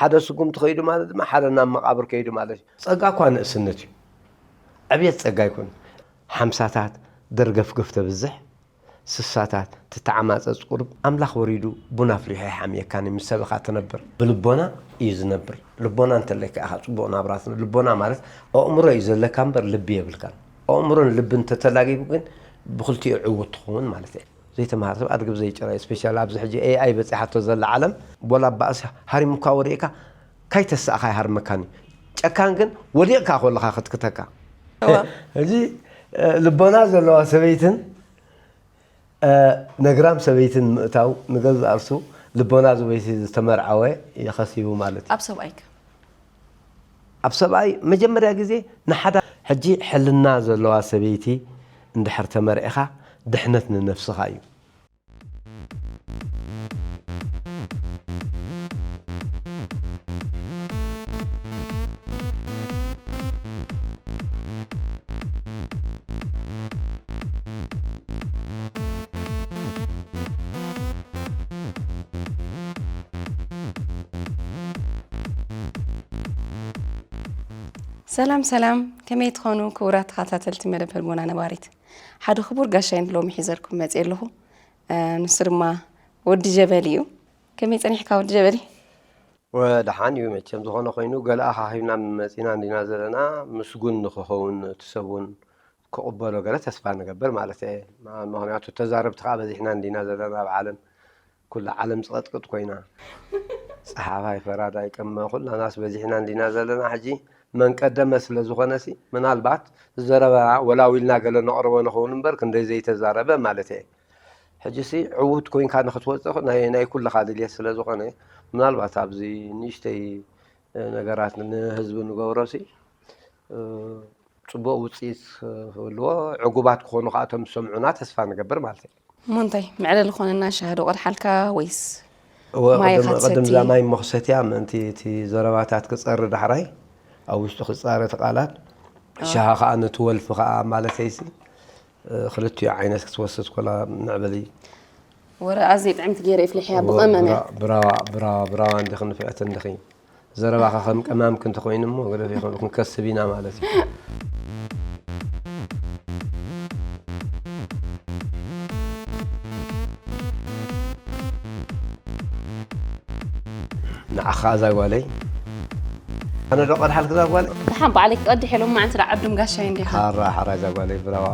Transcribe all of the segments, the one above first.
ሓደ ስጉምቲ ከይዱ ማለት ድማ ሓደ ናብ መቓብር ከይዱ ማለት እዩ። ጸጋ እኳ ንእስነት እዩ። ዕብየት ጸጋ ኣይኮን። ሓምሳታት ደርገፍገፍ ተብዝሕ፣ ስሳታት ትተዓማጸጽ ቁሩብ ኣምላኽ ወሪዱ ቡን ኣፍሊሑ ኣይሓምየካን እዩ ምስ ሰብኻ ትነብር። ብልቦና እዩ ዝነብር። ልቦና እንተለካ ኢኻ ጽቡቕ ናብራ ትነ-፣ ልቦና ማለት ኣእምሮ እዩ ዘለካ እምበር ልቢ የብልካን። ኣእምሮን ልብን እንተተላጊቡ ግን ብኽልቲኡ ዕዉት ትኸውን ማለት እዩ። ዘይተማሃረ ሰብ ኣድግብ ዘይጭራ እዩ። ስፔሻል ኣብዚ ሕጂ ኤኣይ በጺሓቶ ዘላ ዓለም፣ ቦላ ባእሲ ሃሪሙካ ወዲቕካ ካይተሳእኻ ኣይሃርመካን እዩ። ጨካን ግን ወዲቕካ ከለኻ ክትክተካ። እዋ። ሕጂ፣ እ፣ ልቦና ዘለዋ ሰበይትን፣ እ፣ ነግራም ሰበይትን ምእታው ንገዛእ ርእሱ ልቦና ሰበይቲ ዝተመርዓወ የኸሲቡ ማለት እዩ። ኣብ ሰብኣይከ? ኣብ ሰብኣይ መጀመርያ ግዜ ንሓዳ ሕጂ ሕልና ዘለዋ ሰበይቲ እንድሕር ተመርዒኻ ድሕነት ንነፍስኻ እዩ። ሰላም ሰላም፣ ከመይ ትኾኑ ክቡራት ተኸታተልቲ መደብ ህልሞና ነባሪት? ሓደ ክቡር ጋሻይ ሎሚ ሒዘልኩም መፅየ ኣለኹ። እ፣ ንሱ ድማ ወዲ ጀበሊ እዩ። ከመይ ፀኒሕካ ወዲ ጀበሊ? ወደሓን እዩ መቸም፣ ዝኾነ ኮይኑ ገለ ኣኻኺብና መፂና እንዲና ዘለና፣ ምስጉን ንኽኸውን እቲ ሰብ እውን ክቕበሎ ገለ ተስፋ ንገብር ማለት እየ። ማ-፣ ምኽንያቱ ተዛረብቲ ከዓ በዚሕና እንዲና ዘለና ኣብ ዓለም፣ ኩላ ዓለም ዝቐጥቅጥ ኮይና። ጸሓፋይ ፈራዳይ ቅድመ ኩላናስ በዚሕና እንዲና ዘለና ሕጂ፣ መን ቀደመ ስለ ዝኾነሲ፣ ምናልባት ዘረባ ወላዊልና ገለ ነቕርቦ ንኸውን እምበር ክንደይ ዘይተዛረበ ማለት እየ። ሕጂሲ ዕዉት ኮይንካ ንኽትወጽእ ናይ፣ ናይ ኩልኻ ድልየት ስለ ዝኾነ፣ ምናልባት ኣብዚ ንእሽተይ፣ እ፣ ነገራት ንህዝቢ ንገብሮሲ፣ እ፣ ጽቡቕ ውጽኢት ክህልዎ፣ ዕጉባት ክኾኑ ከኣ እቶም ዝሰምዑና ተስፋ ንገብር ማለት እዩ። እሞ እንታይ መዕለሊ ኮነና፣ ሻሂ ዶ ቀድሓልካ ወይስ እወ፣ ማይ ቅድም፣ ኢኻ ቅድም እዛ ትሰቲ? ማይ እሞ ክሰትያ ምእንቲ እቲ ዘረባታት ክጸሪ ዳሕራይ፣ ኣብ ውሽጡ ክጻረ እቲ ቃላት፣ እወ። ሻሂ ከኣ ነቲ ወልፊ ከኣ ማለተይሲ፣ እ፣ ክልቲኡ ዓይነት ክትወስድ ኮላ መዕበሊ። ወረ ኣዝየ ጥዕምቲ ገይረ ይፍልሕያ እወ፣ ብቐመም እያ። ብራ-፣ ብራዋ፣ ብራዋ፣ ብራዋ እንዲኺ ንፍዕቲ እንዲኺ። ዘረባኻ ከም ቀማም ክንተኾይኑ እሞ ገደፍ ይኸሉ ክንከስብ ኢና ማለት እዩ። ንዓኻ እዛ ጓለይ። ኣነ ዶ ቀድሓልክ እዛ ጓለይ? ደሓን ባዕለይ ክቐድሕ ኢሎም መዓንቲ ደኣ ዓዱም ጋሻይ እንዲኻ። ሓራ፣ ሓራ እዛ ጓለይ ብራዋ።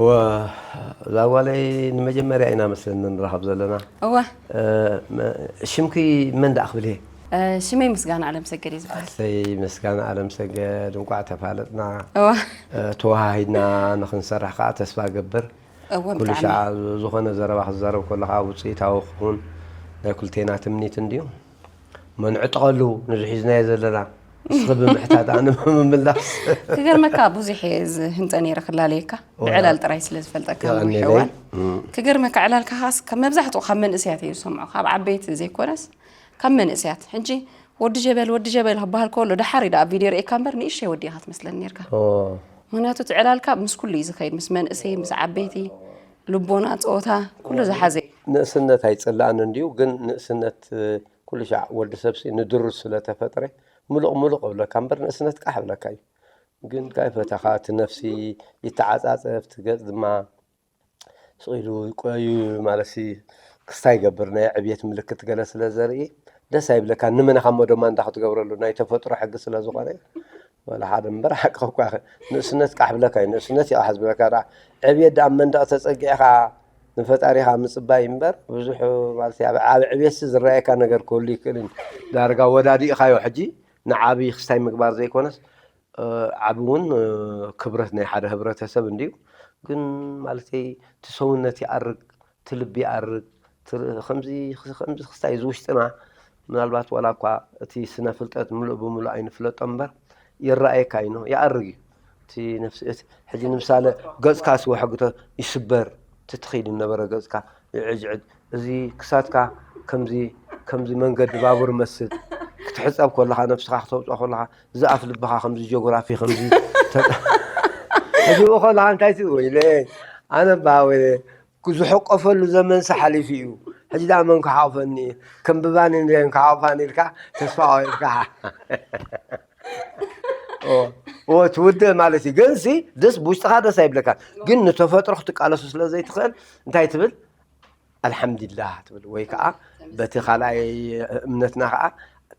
እወ፣ እዛ ጓለይ ንመጀመርያ ኢና መስለኒ ንራኸብ ዘለና። እወ። እ፣ መ-፣ ሽምኪ መን ደኣ ክብል እየ? እ፣ ሽመይ ምስጋና ኣለምሰገድ እዩ ዝበሃል። ኣሰይ፣ ምስጋና ኣለምሰገድ፣ እንቋዕ ተፋለጥና። እወ። እ፣ ተወሃሂድና ንኽንሰርሕ ከኣ ተስፋ እገብር። እወ፣ ኩሉ ብጣዕሚ። ሻዕ ዝኾነ ዘረባ ክትዛረብ ከለኻ ውፅኢታዊ ክኹን ናይ ኩልቴና ትምኒት እንድዩ። መንዕጥቀሉ ነዚ ሒዝናዮ ዘለና። እስኺ ብምሕታት ኣነ ብምምላስ። ክገርመካ ብዙሕ እየ ዝህንጠ ነይረ ክላለየካ። እወ። ብዕላል ጥራይ ስለ ዝፈልጠካ የቐንየለይ። ምሕዋን። እም። ክገርመካ ዕላልካ ኻስ ካብ መብዛሕትኡ ካብ መንእሰያት እየ ዝሰምዖ። ካብ ዓበይቲ ዘይኮነስ ካብ መንእሰያት። ሕጂ ወዲ ጀበል፣ ወዲ ጀበል ክበሃል ከሎ ደሓር እዩ ደኣ ኣብ ቪድዮ ርእየካ እምበር ንእሽተይ ወዲ ኢኻ ትመስለኒ ነይርካ። ኦ። ምኽንያቱ እቲ ዕላልካ ምስ ኩሉ እዩ ዝኸይድ፣ ምስ መንእሰይ፣ ምስ ዓበይቲ፣ ልቦና፣ ጸወታ፣ ኩሉ ዝሓዘ እዩ። ንእስነት ኣይጽላእን እንድዩ፣ ግን ንእስነት፣ እ፣ ኩሉ ሻዕ ወዲ ሰብሲ ንድሩት ስለ ተፈጥረ ምሉቕ ምሉቕ እብለካ እምበር ንእስነት ቃሕ እብለካ እዩ። ግን ካይ ፈተኻ እቲ ነፍሲ ይተዓጻጸፍ፣ እቲ ገጽ ድማ ስቕ ኢሉ ቆዩ ማለትሲ ክስታይ ይገብር፣ ናይ ዕብየት ምልክት ገለ ስለ ዘርኢ ደስ ኣይብለካን። ንመን ኢኻ እሞ ደማ እንዳ ክትገብረሉ? ናይ ተፈጥሮ ሕጊ ስለ ዝኾነ ወላ ሓደ እምበር ሓቅኻ እኳ ኢኻ። ንእስነት ቃሕ ብለካ እዩ፣ ንእስነት ይቕሓ ዝብለካ ደኣ። ዕብየት ደኣ ኣብ መንደቕ ተጸጊዕኻ ንፈጣሪኻ ምጽባይ እምበር ብዙሕ ማለት ኣብ፣ ኣብ ዕብየትሲ ዝረኣየካ ነገር ክህሉ ይክእል እዩ። ዳርጋ ወዳዲእኻዮ ሕጂ ንዓቢ ክስታይ ምግባር ዘይኮነስ እ፣ ዓቢ እውን፣ እ፣ ክብረት ናይ ሓደ ህብረተሰብ እንድዩ። ግን ማለተይ እቲ ሰውነት ይኣርግ፣ እቲ ልቢ ይኣርግ፣ እቲ ር-፣ ከምዚ፣ ከምዚ ክስታይ እዚ ውሽጥና ምናልባት ዋላ እኳ እቲ ስነ ፍልጠት ምሉእ ብምሉእ ኣይንፍለጦ እምበር ይረኣየካ እዩ፣ ኖ፣ ይኣርግ እዩ። እቲ ነፍሲ፣ እቲ ሕጂ ንምሳሌ ገጽካ ስወሐግቶ ይስበር፣ እቲ ትኸይድ ዝነበረ ገጽካ ይዕጅዕጅ፣ እዚ ክሳድካ ከምዚ፣ ከምዚ መንገዲ ባቡር መስል ክትሕጸብ ከለኻ፣ ነፍስኻ ክተውጽኦ ከለኻ፣ እዚ ኣፍ ልብኻ ከምዚ ጂኦግራፊ ከምዚ ተ-፣ ሕጂ ብኸሉ እንታይ ትብል ወይለ ኣነ ባ ወይለ ዝሕቆፈሉ ዘመንስ ሓሊፉ እዩ። ሕጂ ደኣ መን ክሓቑፈኒ እዩ? ከም ብባኒ እንድዮም ክሓቑፋኒ ኢልካ ተስፋ ቆሪጥካ። ኦ፣ ኦ፣ ትውድእ ማለት እዩ። ግን ሲ ደስ ብውሽጥኻ ደስ ኣይብለካን። ግን ንተፈጥሮ ክትቃለሱ ስለ ዘይትኽእል እንታይ ትብል? ኣልሓምዱሊላህ ትብል ወይ ከዓ በቲ ካልኣይ እምነትና ከዓ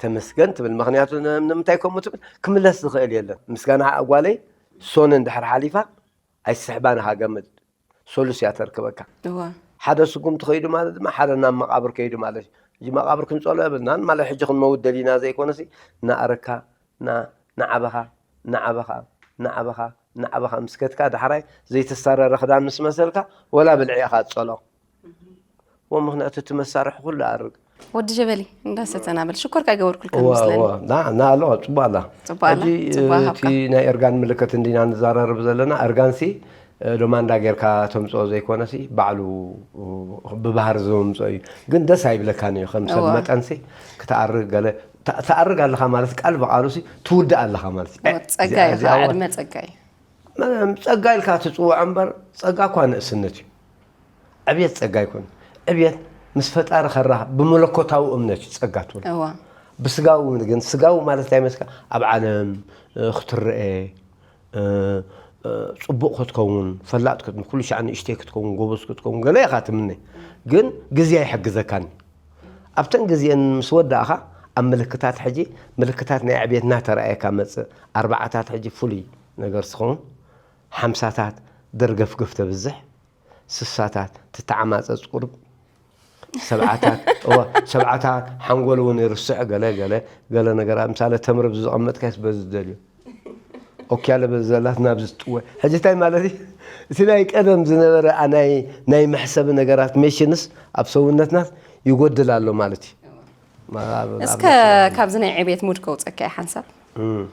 ተመስገን ትብል። ምኽንያቱ ን-፣ ንምንታይ ከምኡ ትብል? ክምለስ ዝኽእል የለን። ምስጋና ጓለይ ሶነ እንድሕር ሓሊፋ ኣይስሕባን ኢኻ ገመድ። ሶሉስ እያ ተርክበካ። እዋ። ሓደ ስጉም ትኸይዱ ማለት ድማ ሓደ ናብ መቓብር ከይዱ ማለት እዩ። ሕጂ መቓብር ክንጸሎ የብልናን ማለት ሕጂ ክንመውት ደሊና ዘይኮነሲ እናኣረካ፣ ና-፣ ናዓበኻ፣ ናዓበኻ፣ ናዓበኻ፣ ናዓበኻ ምስ ከድካ ዳሕራይ ዘይተሳረረ ክዳን ምስ መሰልካ ወላ ብልዒ ኢኻ ትጸሎ። ወ ምኽንያቱ እቲ መሳርሒ ኩሉ ኣርግ። ወዲ ጀበሊ እንዳሰተና በል ሽኮር ካይገበርኩልካ እዋ፣ መስለኒ። እዋ። ና-፣ ና ኣሎ፣ ጽቡቕ ኣላ። ጽቡቕ ኣላ፣ ሕጂ፣ ጽቡቕ እቲ ሃብካ። ናይ እርጋን ምልክት እንዲና ንዛረርብ ዘለና፣ እርጋንሲ፣ እ፣ ዶማንዳ ጌርካ ተምጽኦ ዘይኮነሲ፣ ባዕሉ፣ እ፣ ብባህሪ ዘምጽኦ እዩ። ግን ደስ ኣይብለካን እዩ፣ ከም ሰብ እዋ። መጠንሲ፣ ክትኣርግ ገለ፣ ተ-፣ ትኣርግ ኣለኻ ማለት ቃል ብቓሉሲ ትውድእ ኣለኻ ማለት እዩ። እዋ፣ ጸጋ እዚኣ፣ እዩ፣ እዚኣ እዋ። ዕድመ ጸጋ እዩ። መ-፣ ጸጋ ኢልካ ትጽውዖ እምበር፣ ጸጋ እኳ ንእስነት እዩ። ዕብየት ጸጋ ኣይኮነን። ዕብየት ምስ ፈጣሪ ከራኽ-፣ ብመለኮታዊ እምነት እዩ ጸጋ ትብሎ። እዋ። ብስጋዊ እምነት ግን፣ ስጋዊ ማለት እንታይ መስካ? ኣብ ዓለም፣ እ፣ ክትረኤ፣ እ፣ እ፣ ጽቡቕ ክትከውን፣ ፈላጥ ክት-፣ ኩሉ ሻዕ ንእሽተይ ክትከውን፣ ጎበዝ ክትከውን፣ ገለ ኢኻ ትምነ። ግን ግዜ ኣይሕግዘካን እዩ። ኣብተን ግዜን ምስ ወዳእኻ፣ ኣብ ምልክታት ሕጂ፣ ምልክታት ናይ ዕብየት እናተራእየካ መጽእ። ኣርባዓታት ሕጂ ፍሉይ ነገር ትኸውን። ሓምሳታት ደርገፍገፍ ተብዝሕ። ስሳታት ትተዓማጸጽ ቁሩብ። ሰብዓታት፣ እወ፣ ሰብዓታት ሓንጎል እውን ይርስዕ፣ ገለ፣ ገለ፣ ገለ ነገራት፣ ምሳሌ ተምሪ ብዝቐመጥካስ በዚ ዝደልዮ። ኦኪ፣ ያለ በዚ ዘላት ናብዚ ትጥወ። ሕጂ እንታይ ማለት እዩ? እቲ ናይ ቀደም ዝነበረ፣ ኣ፣ ናይ፣ ናይ መሕሰቢ ነገራት፣ ሜሽንስ ኣብ ሰውነትናስ ይጎድል ኣሎ ማለት እዩ። ማ-፣ ኣብ-፣ እስከ ኣብ-፣ ካብዚ ናይ ዕብየት ሙድ ከውፀካ እየ ሓንሳብ። እም።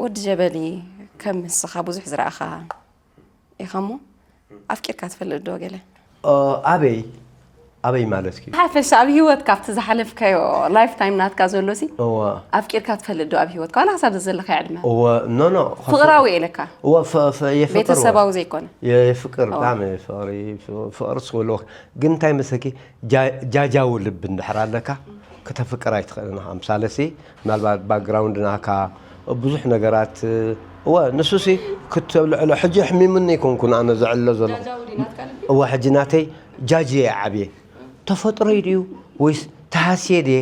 ወዲ ጀበሊ፣ ከም ንስኻ ብዙሕ ዝረኣኻ ኢኻ እሞ፣ ኣፍቂርካ ትፈልጥ ዶ ገለ? ኦ፣ ኣበይ? ኣበይ ማለትኪ? ሓፈሻ ኣብ ህይወትካ፣ ኣብቲ ዝሓለፍካዮ ላይፍ ታይም ናትካ ዘሎ ሲ፣ እወ። ኣፍቂርካ ትፈልጥ ዶ ኣብ ህይወትካ? ዋላ ክሳብ ዘለኻዮ ዕድመ? እወ፣ ኖ፣ ኖ፣ ፍቕራዊ እየ ኢለካ። እወ፣ ፈ-፣ ፈ-፣ የፍቅር እወ። ቤተሰባዊ ዘይኮነ? የ-፣ የፍቅር፣ እወ። ብጣዕሚ ፍቕሪ፣ ፍ-፣ ፍቕሪ ስወልወ። ግን እንታይ መሰኪ፣ ጃ-፣ ጃጃዊ ልቢ እንድሕር ኣለካ፣ ክተፍቅር ኣይትኽእልን ኢኻ። ምሳለ ሲ፣ ምናልባት ባክግራውንድ ናካ ብዙሕ ነገራት፣ እወ፣ ንሱ ሲ፣ ክተልዕሎ፣ ሕጂ ኣሕሚሙኒ ኣይኮንኩን ኣነ ዘዕልሎ ዘለኹ። ጃጃዊ ድዩ ናትካ ልቢ? እወ፣ ሕጂ ናተይ ጃጂ እየ ዓብየ። ተፈጥሮይ ድዩ ወይስ ተሃስየ ድየ?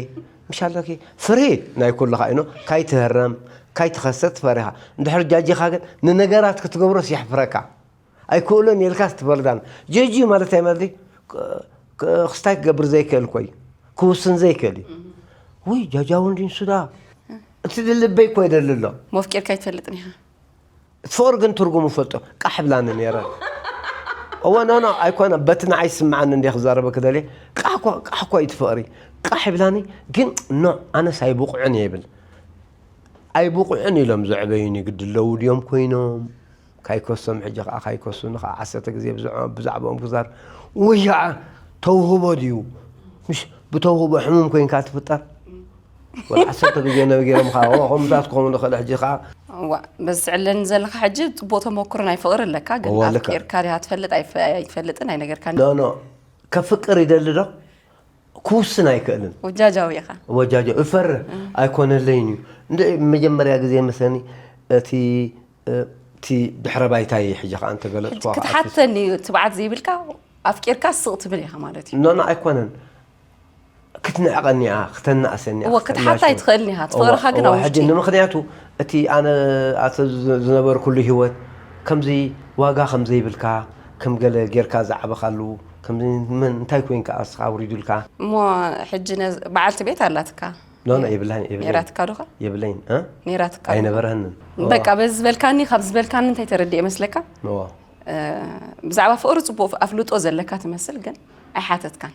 ምሻለኪ፣ ፍርሂ ናይ ኩልኻ ኢኖ፣ ካይትህረም፣ ካይትኸሰት ፈሪኻ። እንድሕር ጃጂኻ ግን ንነገራት ክትገብሮስ የሕፍረካ። ኣይክእሎን ኢልካስ ትፈርዳን። ጀጅ ማለት እንታይ ማለት እዩ? ክ-፣ ክ-፣ ክስታይ ክገብር ዘይክእል እኮ እዩ። ክውስን ዘይክእል እዩ። ውይ፣ ጃጃው እንዲ ንሱ ዳ። እቲ ልበይ እኮ ይደሊ ኣሎ። መፍቂርካ ኣይትፈልጥን ኢኻ። ፍቕሪ ግን ትርጉሙ ፈልጦ። ቃሕ ብላኒ ነይረ። እወ፣ ኖ፣ ኖ፣ ኣይኮነ። በቲ ንዓይ ዝስምዓኒ እንደ ክዛረበ ክደልየ። ቃሕ እኮ፣ ቃሕ እኮ እዩ እቲ ፍቕሪ። ቃሕ ይብላኒ፣ ግን ኖ፣ ኣነስ ኣይብቑዕን እየ ይብል። ኣይብቑዕን ኢሎም ዘዕበዩኒ ግዲ ኣለዉ ድዮም ኮይኖም? ካይከሶም ሕጂ ኸዓ ካይከሱኒ ኸዓ ዓሰርተ ግዜ ብዛዕ-፣ ብዛዕባኦም ክዛር-፣ ወይ ኸዓ ተውህቦ ድዩ? ምሽ ብተውህቦ ሕሙም ኮይንካ ትፍጠር? ወላ ዓሰርተ ግዜ ነጊሮምኻ፣ ኦ፣ ከምታት ክኸውን ይኽእል። ሕጂ ኸዓ እዋ፣ በዚ ትዕለኒ ዘለኻ ሕጂ ጽቡቕ ተመኩሮ ናይ ፍቕሪ ኣለካ፣ ግን እዋ፣ ኣለካ። ኣፍቂርካ ዲኻ ትፈልጥ ኣይፈ-፣ ኣይትፈልጥን ኣይነገርካን። ኖ፣ ኖ፣ ከፍቅር ይደሊ ዶ? ክውስን ኣይክእልን። ወጃጃዊ ኢኻ። ወጃጃዊ፣ እፈርህ። እም። ኣይኮነለይን እዩ። እንደ መጀመርያ ግዜ መሰኒ እቲ፣ እ፣ እቲ ድሕረ ባይታይ ሕጂ ኸዓ እንተገለጽኩ ሕጂ ኸዓ ክትሓተኒ እዩ ትብዓት ዘይብልካ፣ ኣፍቂርካ ስቕ ትብል ኢኻ ማለት እዩ። ኖ፣ ኖ፣ ኣይኮነን። ክትንዕቐኒ እያ፣ ክተናእሰኒ እያ፣ እወ፣ ክትሓታ ክትናእሰኒ። ኣይትኽእልን ኢኻ። እቲ እወ፣ ፍቕርኻ ግን እወ፣ ኣብ ሕጂ ውሽጢ። ንምኽንያቱ እቲ ኣነ ኣተ ዝ-፣ ዝነበርኩሉ ህይወት ከምዚ ዋጋ ከም ዘይብልካ፣ ከም ገለ ጌርካ ዝዓበኻሉ፣ ከምዚ መን እንታይ ኮይንካ ኣስኻ ኣውሪዱልካ? እሞ ሕጂ ነዝ-፣ በዓልቲ ቤት ኣላትካ? ኖ፣ ኖ፣ የብላይን፣ የብላይን። ነይራትካ ዶ ኸ? የብላይን፣ እ? ነይራትካ ዶ ኸ? ኣይነበረንን። በቃ፣ እወ። በዚ ዝበልካኒ፣ ካብ ዝበልካኒ እንታይ ተረዲኤ መስለካ? እወ። እ፣ ብዛዕባ ፍቕሪ ጽቡቕ ኣፍልጦ ዘለካ ትመስል፣ ግን ኣይሓተትካን።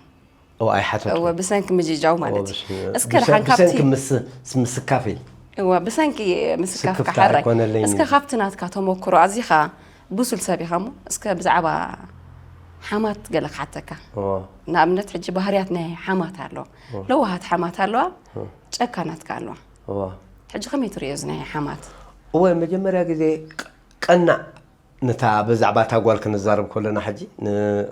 እወ፣ ኣይሓተትኩን። እወ፣ ብሰንኪ ምጅጃው ማለት እወ፣ እዩ። ብስ-፣ እስከ ብሰ-፣ ደሓን ካብቲ ብሰንኪ ምስ-፣ ምስ-፣ ምስካፈይ። እወ፣ ብሰንኪ ምስካፍካ ስክፍታ ሓራይ። ኣይኮነለይን እስከ እዩ። ካብቲ ናትካ ተመኩሮ ኣዚኻ ብሱል ሰብ ኢኻ እሞ፣ እስከ ብዛዕባ ሓማት ገለ ክሓተካ። እወ። ንኣብነት፣ ሕጂ ባህርያት ናይ ሓማት ኣሎ። እወ። ለዋሃት ሓማት ኣለዋ፣ እወ። ጨካናት ከኣ ኣለዋ። እወ። ሕጂ ከመይ ትርእዮ እዚ ናይ ሓማት? እወ፣ መጀመርያ ግዜ ቃ-፣ ቀናእ ነታ ብዛዕባ እታ ጓል ክንዛረብ ከለና ሕጂ ን-፣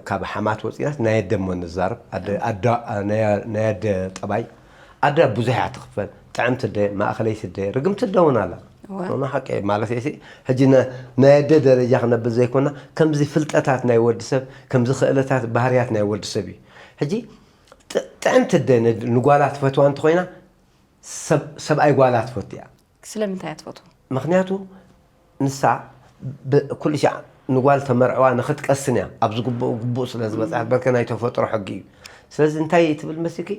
ካብ ሓማት ወፂናት ናይ ኣደ እሞ ንዛረብ። ኣደ፣ ኣደ፣ ናይ፣ ናይ ኣደ ጠባይ። ኣደ ብዙሕ እያ ትኽፈል። ጥዕምቲ ኣደ፣ ማእኸለይቲ ኣደ፣ ርግምቲ ኣደ እውን ኣላ። እወ። ኖኖ ሓቂ ማለት እየ። ሕጂ ነ-፣ ናይ ኣደ ደረጃ ክነብል ዘይኮና፣ ከምዚ ፍልጠታት ናይ ወዲ ሰብ፣ ከምዚ ክእለታት ባህርያት ናይ ወዲ ሰብ እዩ። ሕጂ ጥ-፣ ጥዕምቲ ኣደ ን-፣ ንጓላ ትፈትዋ እንተኾይና፣ ሰብ-፣ ሰብኣይ ጓላ ትፈቱ እያ። ስለምንታይ እያ ትፈትዎ? ምኽንያቱ ንሳ ብ-፣ ኩሉ ሻዕ ንጓል ተመርዕዋ ንኽትቀስን እያ። ኣብዚ ግቡእ ግቡእ ስለ ዝበፅሐት በርከ ናይ ተፈጥሮ ሕጊ እዩ። ስለዚ እንታይ ትብል መሲልኪ?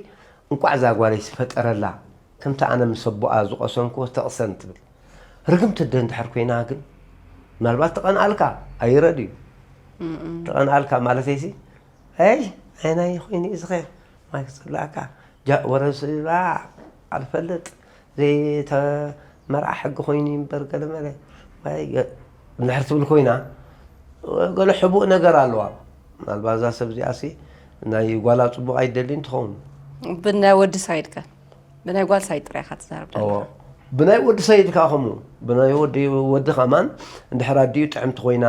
እንቋዕ እዛ ጓለይ ዝፈጠረላ፣ ከምቲ ኣነ ምስ ኣቦኣ ዝቐሰንክዎ ተቕሰን ትብል። ርግምቲ ኣደ እንድሕር ኮይና ግን ምናልባት ትቐንኣልካ፣ ኣይረድ እዩ። ትቐንኣልካ ማለተይሲ፣ ኣይ፣ ዓይናይ ኮይኑ እዩ ዝኸ ማይ ክፅላእካ፣ ጃ-፣ ወረ ስላ ኣልፈልጥ፣ ዘይተመርዓ ሕጊ ኮይኑ እዩ እምበር ገለ መለ፣ ማይ ገ-፣ እንድሕር ትብል ኮይና፣ ገለ ሕቡእ ነገር ኣለዋ። ምናልባት እዛ ሰብ እዚኣሲ ናይ ጓላ ፅቡቕ ኣይደልን ትኸውን። ብናይ ወዲ ሳይድ ከ? ብናይ ጓል ሳይድ ጥራይ ኢኻ ትዛረብ እዎ። ዘለኻ። ብናይ ወዲ ሳይድ ከኣ ከምኡ። ብናይ ወዲ፣ ወዲ ከማን እንድሕር ኣዲኡ ጥዕምቲ ኮይና፣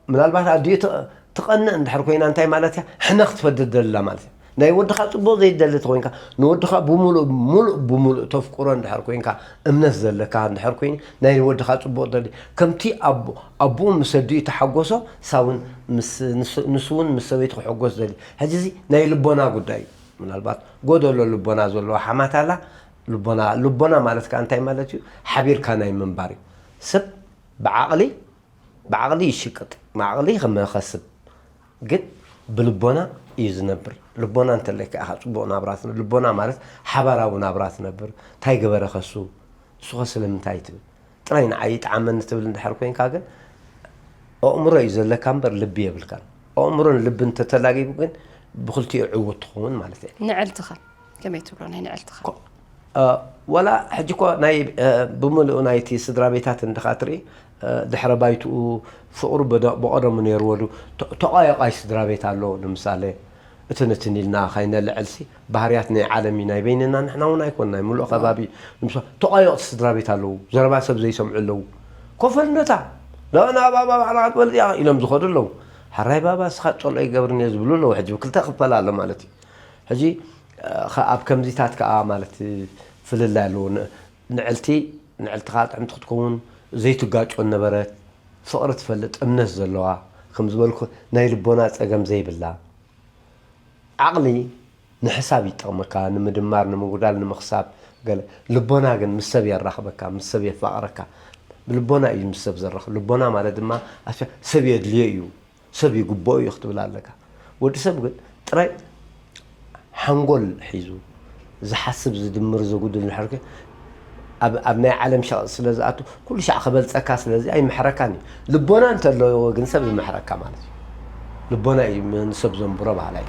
ምናልባት ኣዲኡ ት-፣ ትቐንእ እንድሕር ኮይና እንታይ ማለት እያ? ሕነ ክትፈድድ ደላ ማለት እያ። ናይ ወድኻ ጽቡቕ ዘይትደሊ ተኾይንካ፣ ንወድኻ ብምሉእ፣ ምሉእ ብምሉእ ተፍቅሮ እንድሕር ኮይንካ፣ እምነት ዘለካ እንድሕር ኮይኑ፣ ናይ ወድኻ ጽቡቕ ትደሊ፣ ከምቲ ኣቦ-፣ ኣቦኡ ምስ ኣዲኡ ተሓጎሶ፣ ንሳ እውን ምስ፣ ንስ-፣ ንሱ እውን ምስ ሰበይቱ ክሕጎስ ደሊ። ሕጂ እዚ ናይ ልቦና ጉዳይ እዩ። ምናልባት ጎደሎ ልቦና ዘለዋ ሓማት ኣላ። ልቦና፣ ልቦና ማለት ከኣ እንታይ ማለት እዩ? ሓቢርካ ናይ ምንባር እዩ። ሰብ ብዓቕሊ፣ ብዓቕሊ ይሽቅጥ፣ ብዓቕሊ ይኸስብ፣ ግን ብልቦና እዩ ዝነብር። ልቦና እንተለካ ኢኻ ጽቡቕ ናብራ ትነ-፣ ልቦና ማለት ሓባራዊ ናብራ ትነብር። እንታይ ገበረ ከሱ? እሱ ኸ ስለምንታይ ትብል? ጥራይ ንዓይ ይጥዓመኒ ትብል እንድሕር ኮይንካ ግን፣ ኣእምሮ እዩ ዘለካ እምበር ልቢ የብልካን። ኣእምሮን ልብን እንተተላጊቡ ግን ብኽልቲኡ ዕዉት ትኸውን ማለት እያ። ንዕልትኻ ከመይ ትብሎ ናይ ንዕልትኻ? ኮ-፣ እ፣ ወላ ሕጂ እኮ ናይ፣ እ፣ ብምልኡ ናይቲ ስድራ ቤታት እንድኻ ትርኢ፣ እ፣ ድሕረ ባይትኡ ፍቕሩ ብደ-፣ ብቐደሙ ነይርዎ ዶ? ተ-፣ ተቋየቋይ ስድራ ቤት ኣሎ። ንምሳሌ፣ እትን እትን ኢልና ካይነልዕልሲ፣ ባህርያት ናይ ዓለም እዩ፣ ናይ በይንና ንሕና እውን ኣይኮን፣ ናይ ምሉእ ከባቢ እዩ። ንምሳ-፣ ተቋየቕቲ ስድራ ቤት ኣለዉ፣ ዘረባ ሰብ ዘይሰምዑ ኣለዉ። ኮፈል ነታ፣ "ላ፣ ንኣባባ ባዕልኻ ትበልጽ ኢኻ" ኢሎም ዝኸዱ ኣለዉ። "ሕራይ ባባ፣ እስኻ ትጸልኦ ይገብርን እየ" ዝብሉ ኣለዉ። ሕጂ ብክልተ ክፈል ኣሎ ማለት እዩ። ሕጂ፣ እ፣ ኸ-፣ ኣብ ከምዚታት ከኣ ማለት ፍልላይ ኣለዎ። ን-፣ ንዕልቲ፣ ንዕልትኻ ጥዕምቲ ክትከውን ዘይትጋጮ ነበረት፣ ፍቕሪ ትፈልጥ፣ እምነት ዘለዋ፣ ከም ዝበልኩ ናይ ልቦና ጸገም ዘይብላ። ዓቕሊ ንሕሳብ ይጠቕመካ፣ ንምድማር፣ ንምጉዳል፣ ንምኽሳብ፣ ገለ። ልቦና ግን ምስ ሰብ የራኽበካ፣ ምስ ሰብ የፋቕረካ። ብልቦና እዩ ምስ ሰብ ዘራኽብ። ልቦና ማለት ድማ ኣስያ-፣ ሰብ የድልዮ እዩ፣ ሰብ ይግብኦ እዩ ክትብል ኣለካ። ወዲ ሰብ ግን ጥራይ ሓንጎል ሒዙ ዝሓስብ፣ ዝድምር፣ ዘጉድል እንድሕር ከ ኣብ፣ ኣብ ናይ ዓለም ሸቕጥ ስለ ዝኣቱ ኩሉ ሻዕ ከበልጸካ ስለዚ ኣይምሕረካን እዩ። ልቦና እንተለዎ ግን ሰብ ይምሕረካ ማለት እዩ። ልቦና እዩ ንሰብ ዘንብሮ በሃላይ።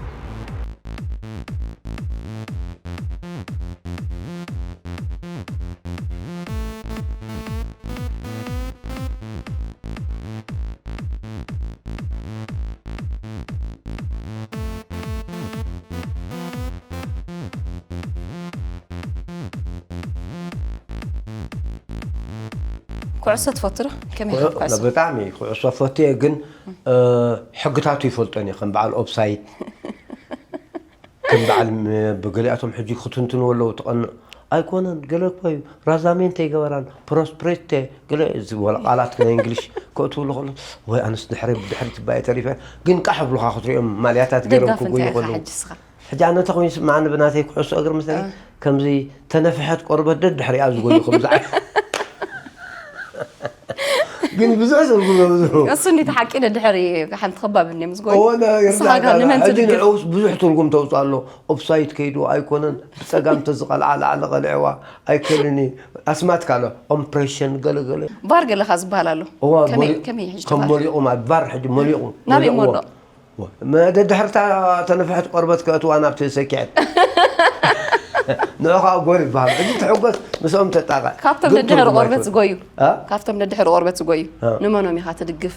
ኩዕሶ ትፈቱ ዶ? ከመይ ኢኻ ኩዕ-፣ ኩዕሶ? ብጣዕሚ ኩዕሶ ፈትየ፣ ግን፣ እ፣ ሕግታቱ ይፈልጦን እየ፣ ከም በዓል ኦፍሳይድ፣ ከም በዓል ም-፣ ብገሊኣቶም ሕጂ ክትንትኑ ኣለዉ፣ ትቐንእ ኣይኮነን፣ ገለ እኮ እዩ፣ ራዛሜንተ ይገበራን፣ ፕሮስፕሬቴ፣ ገለ እዚ ወላ ቃላት ናይ እንግሊሽ ከእትውሉ ከሎ፣ ወይ ኣነስ ድሕሪ፣ ብድሕሪ ትባየ ተሪፈ፣ ግን ቃሕ ብሉኻ ክትሪኦም ማልያታት ገይሮም ደጋፊ ክጎዩ እንታይ ኢኻ ከለዉ። ሕጂ እስኻ? ሕጂ ኣነ እንተ ኮይኑ ስምዓኒ ብናተይ ኩዕሶ እግሪ ምስ አ። ከምዚ ተነፍሐት ቆርበት ደድሕሪኣ ዝጎዩ ከምዚ ዓይነት። ግን ብዙሕ ትርጉም የብሉ። እሱ እንዴት ሓቂ ደድሕሪ ሓንቲ ከባቢ እንዲዮም ዝጎዩ? እወ፣ ና-፣ ንስኻ ይርዳእካ ጋር ና። ንመን ሕጂ ትድግፍ? ንዕኡስ ብዙሕ ትርጉም ተውፅእ ኣሎ። ኦፍሳይድ ከይዱ ኣይኮነን፣ ብፀጋም ተዝቐልዓ ላዕሊ ቀልዕዋ ኣይከልን እዩ። ኣስማትካ ኣሎ፣ ኦምፕሬሽን ገለ ገለ። ቫር ገለኻ ዝበሃል ኣሎ። እዋ፣ ከመይ፣ መሊ-፣ ከመይ ሕጂ ከም ተባለ? መሊቑ ማለት ቫር ሕጂ መሊቑ። ናበይ መሊቑዎ። ሞሎ? መ-፣ ደድሕርታ ተነፍሐት ቆርበት ከእትዋ ናብቲ ሰኪዐት። ንዑ ኸዓ ጎል ይበሃል። ሕጂ ትሕጎስ ምስኦም ተጣቕዕ። ካብቶም ግብ ደድሕሪ ትርጉም ቆርበት ኣይኮን። ዝጎዩ? አ? ካብቶም ደድሕሪ ቆርበት ዝጎዩ? አ። ንመኖም ኢኻ ትድግፍ?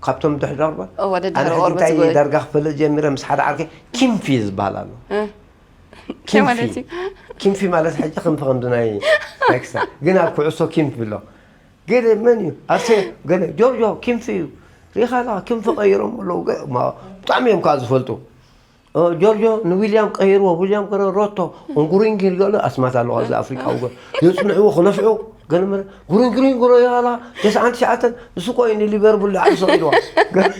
ካብቶም ደድሕሪ ቆርበት? እወ፣ ደድሕሪ ኣነ ሕጂ ቆርበት እንታይ ዝጎዩ። ዳርጋ ክፈልጥ ጀሚረ ምስ ሓደ ዓርከይ ኪምፊ ዝበሃል ኣሎ። እ። ኪምፊ። እንታይ ማለት እዩ? ኪምፊ ማለት ሕጂ ክንፊ ከምዚ ናይ፣ ናይ ክሳድ። ግን ኣብ ኩዕሶ ኪምፊ ኣሎ። ገለ መን እዩ ኣርሴ ገለ ጆርጆ ኪንፊ እዩ ሪኻ ኣለኻ ኪንፊ ቀይሮም ኣለዉ ገ- ማ- ብጣዕሚ እዮም ከዓ ዝፈልጡ እ፣ ጆርጆ ንዊልያም ቀይርዎ ዊልያም ገረ ሮቶ እንጉሪንጊር ገለ ኣስማት ኣለዋ እዚ ኣፍሪቃዊ ገ የፅንዕዎ ክነፍዑ ገለ መለ ጉሪንጉሪን ጉሮ ይባላ ተስዓን ትሽዓተን ንሱ እኮ እዩ ንሊቨርፑል ዳዕሉ ሰቂልዋ ገ-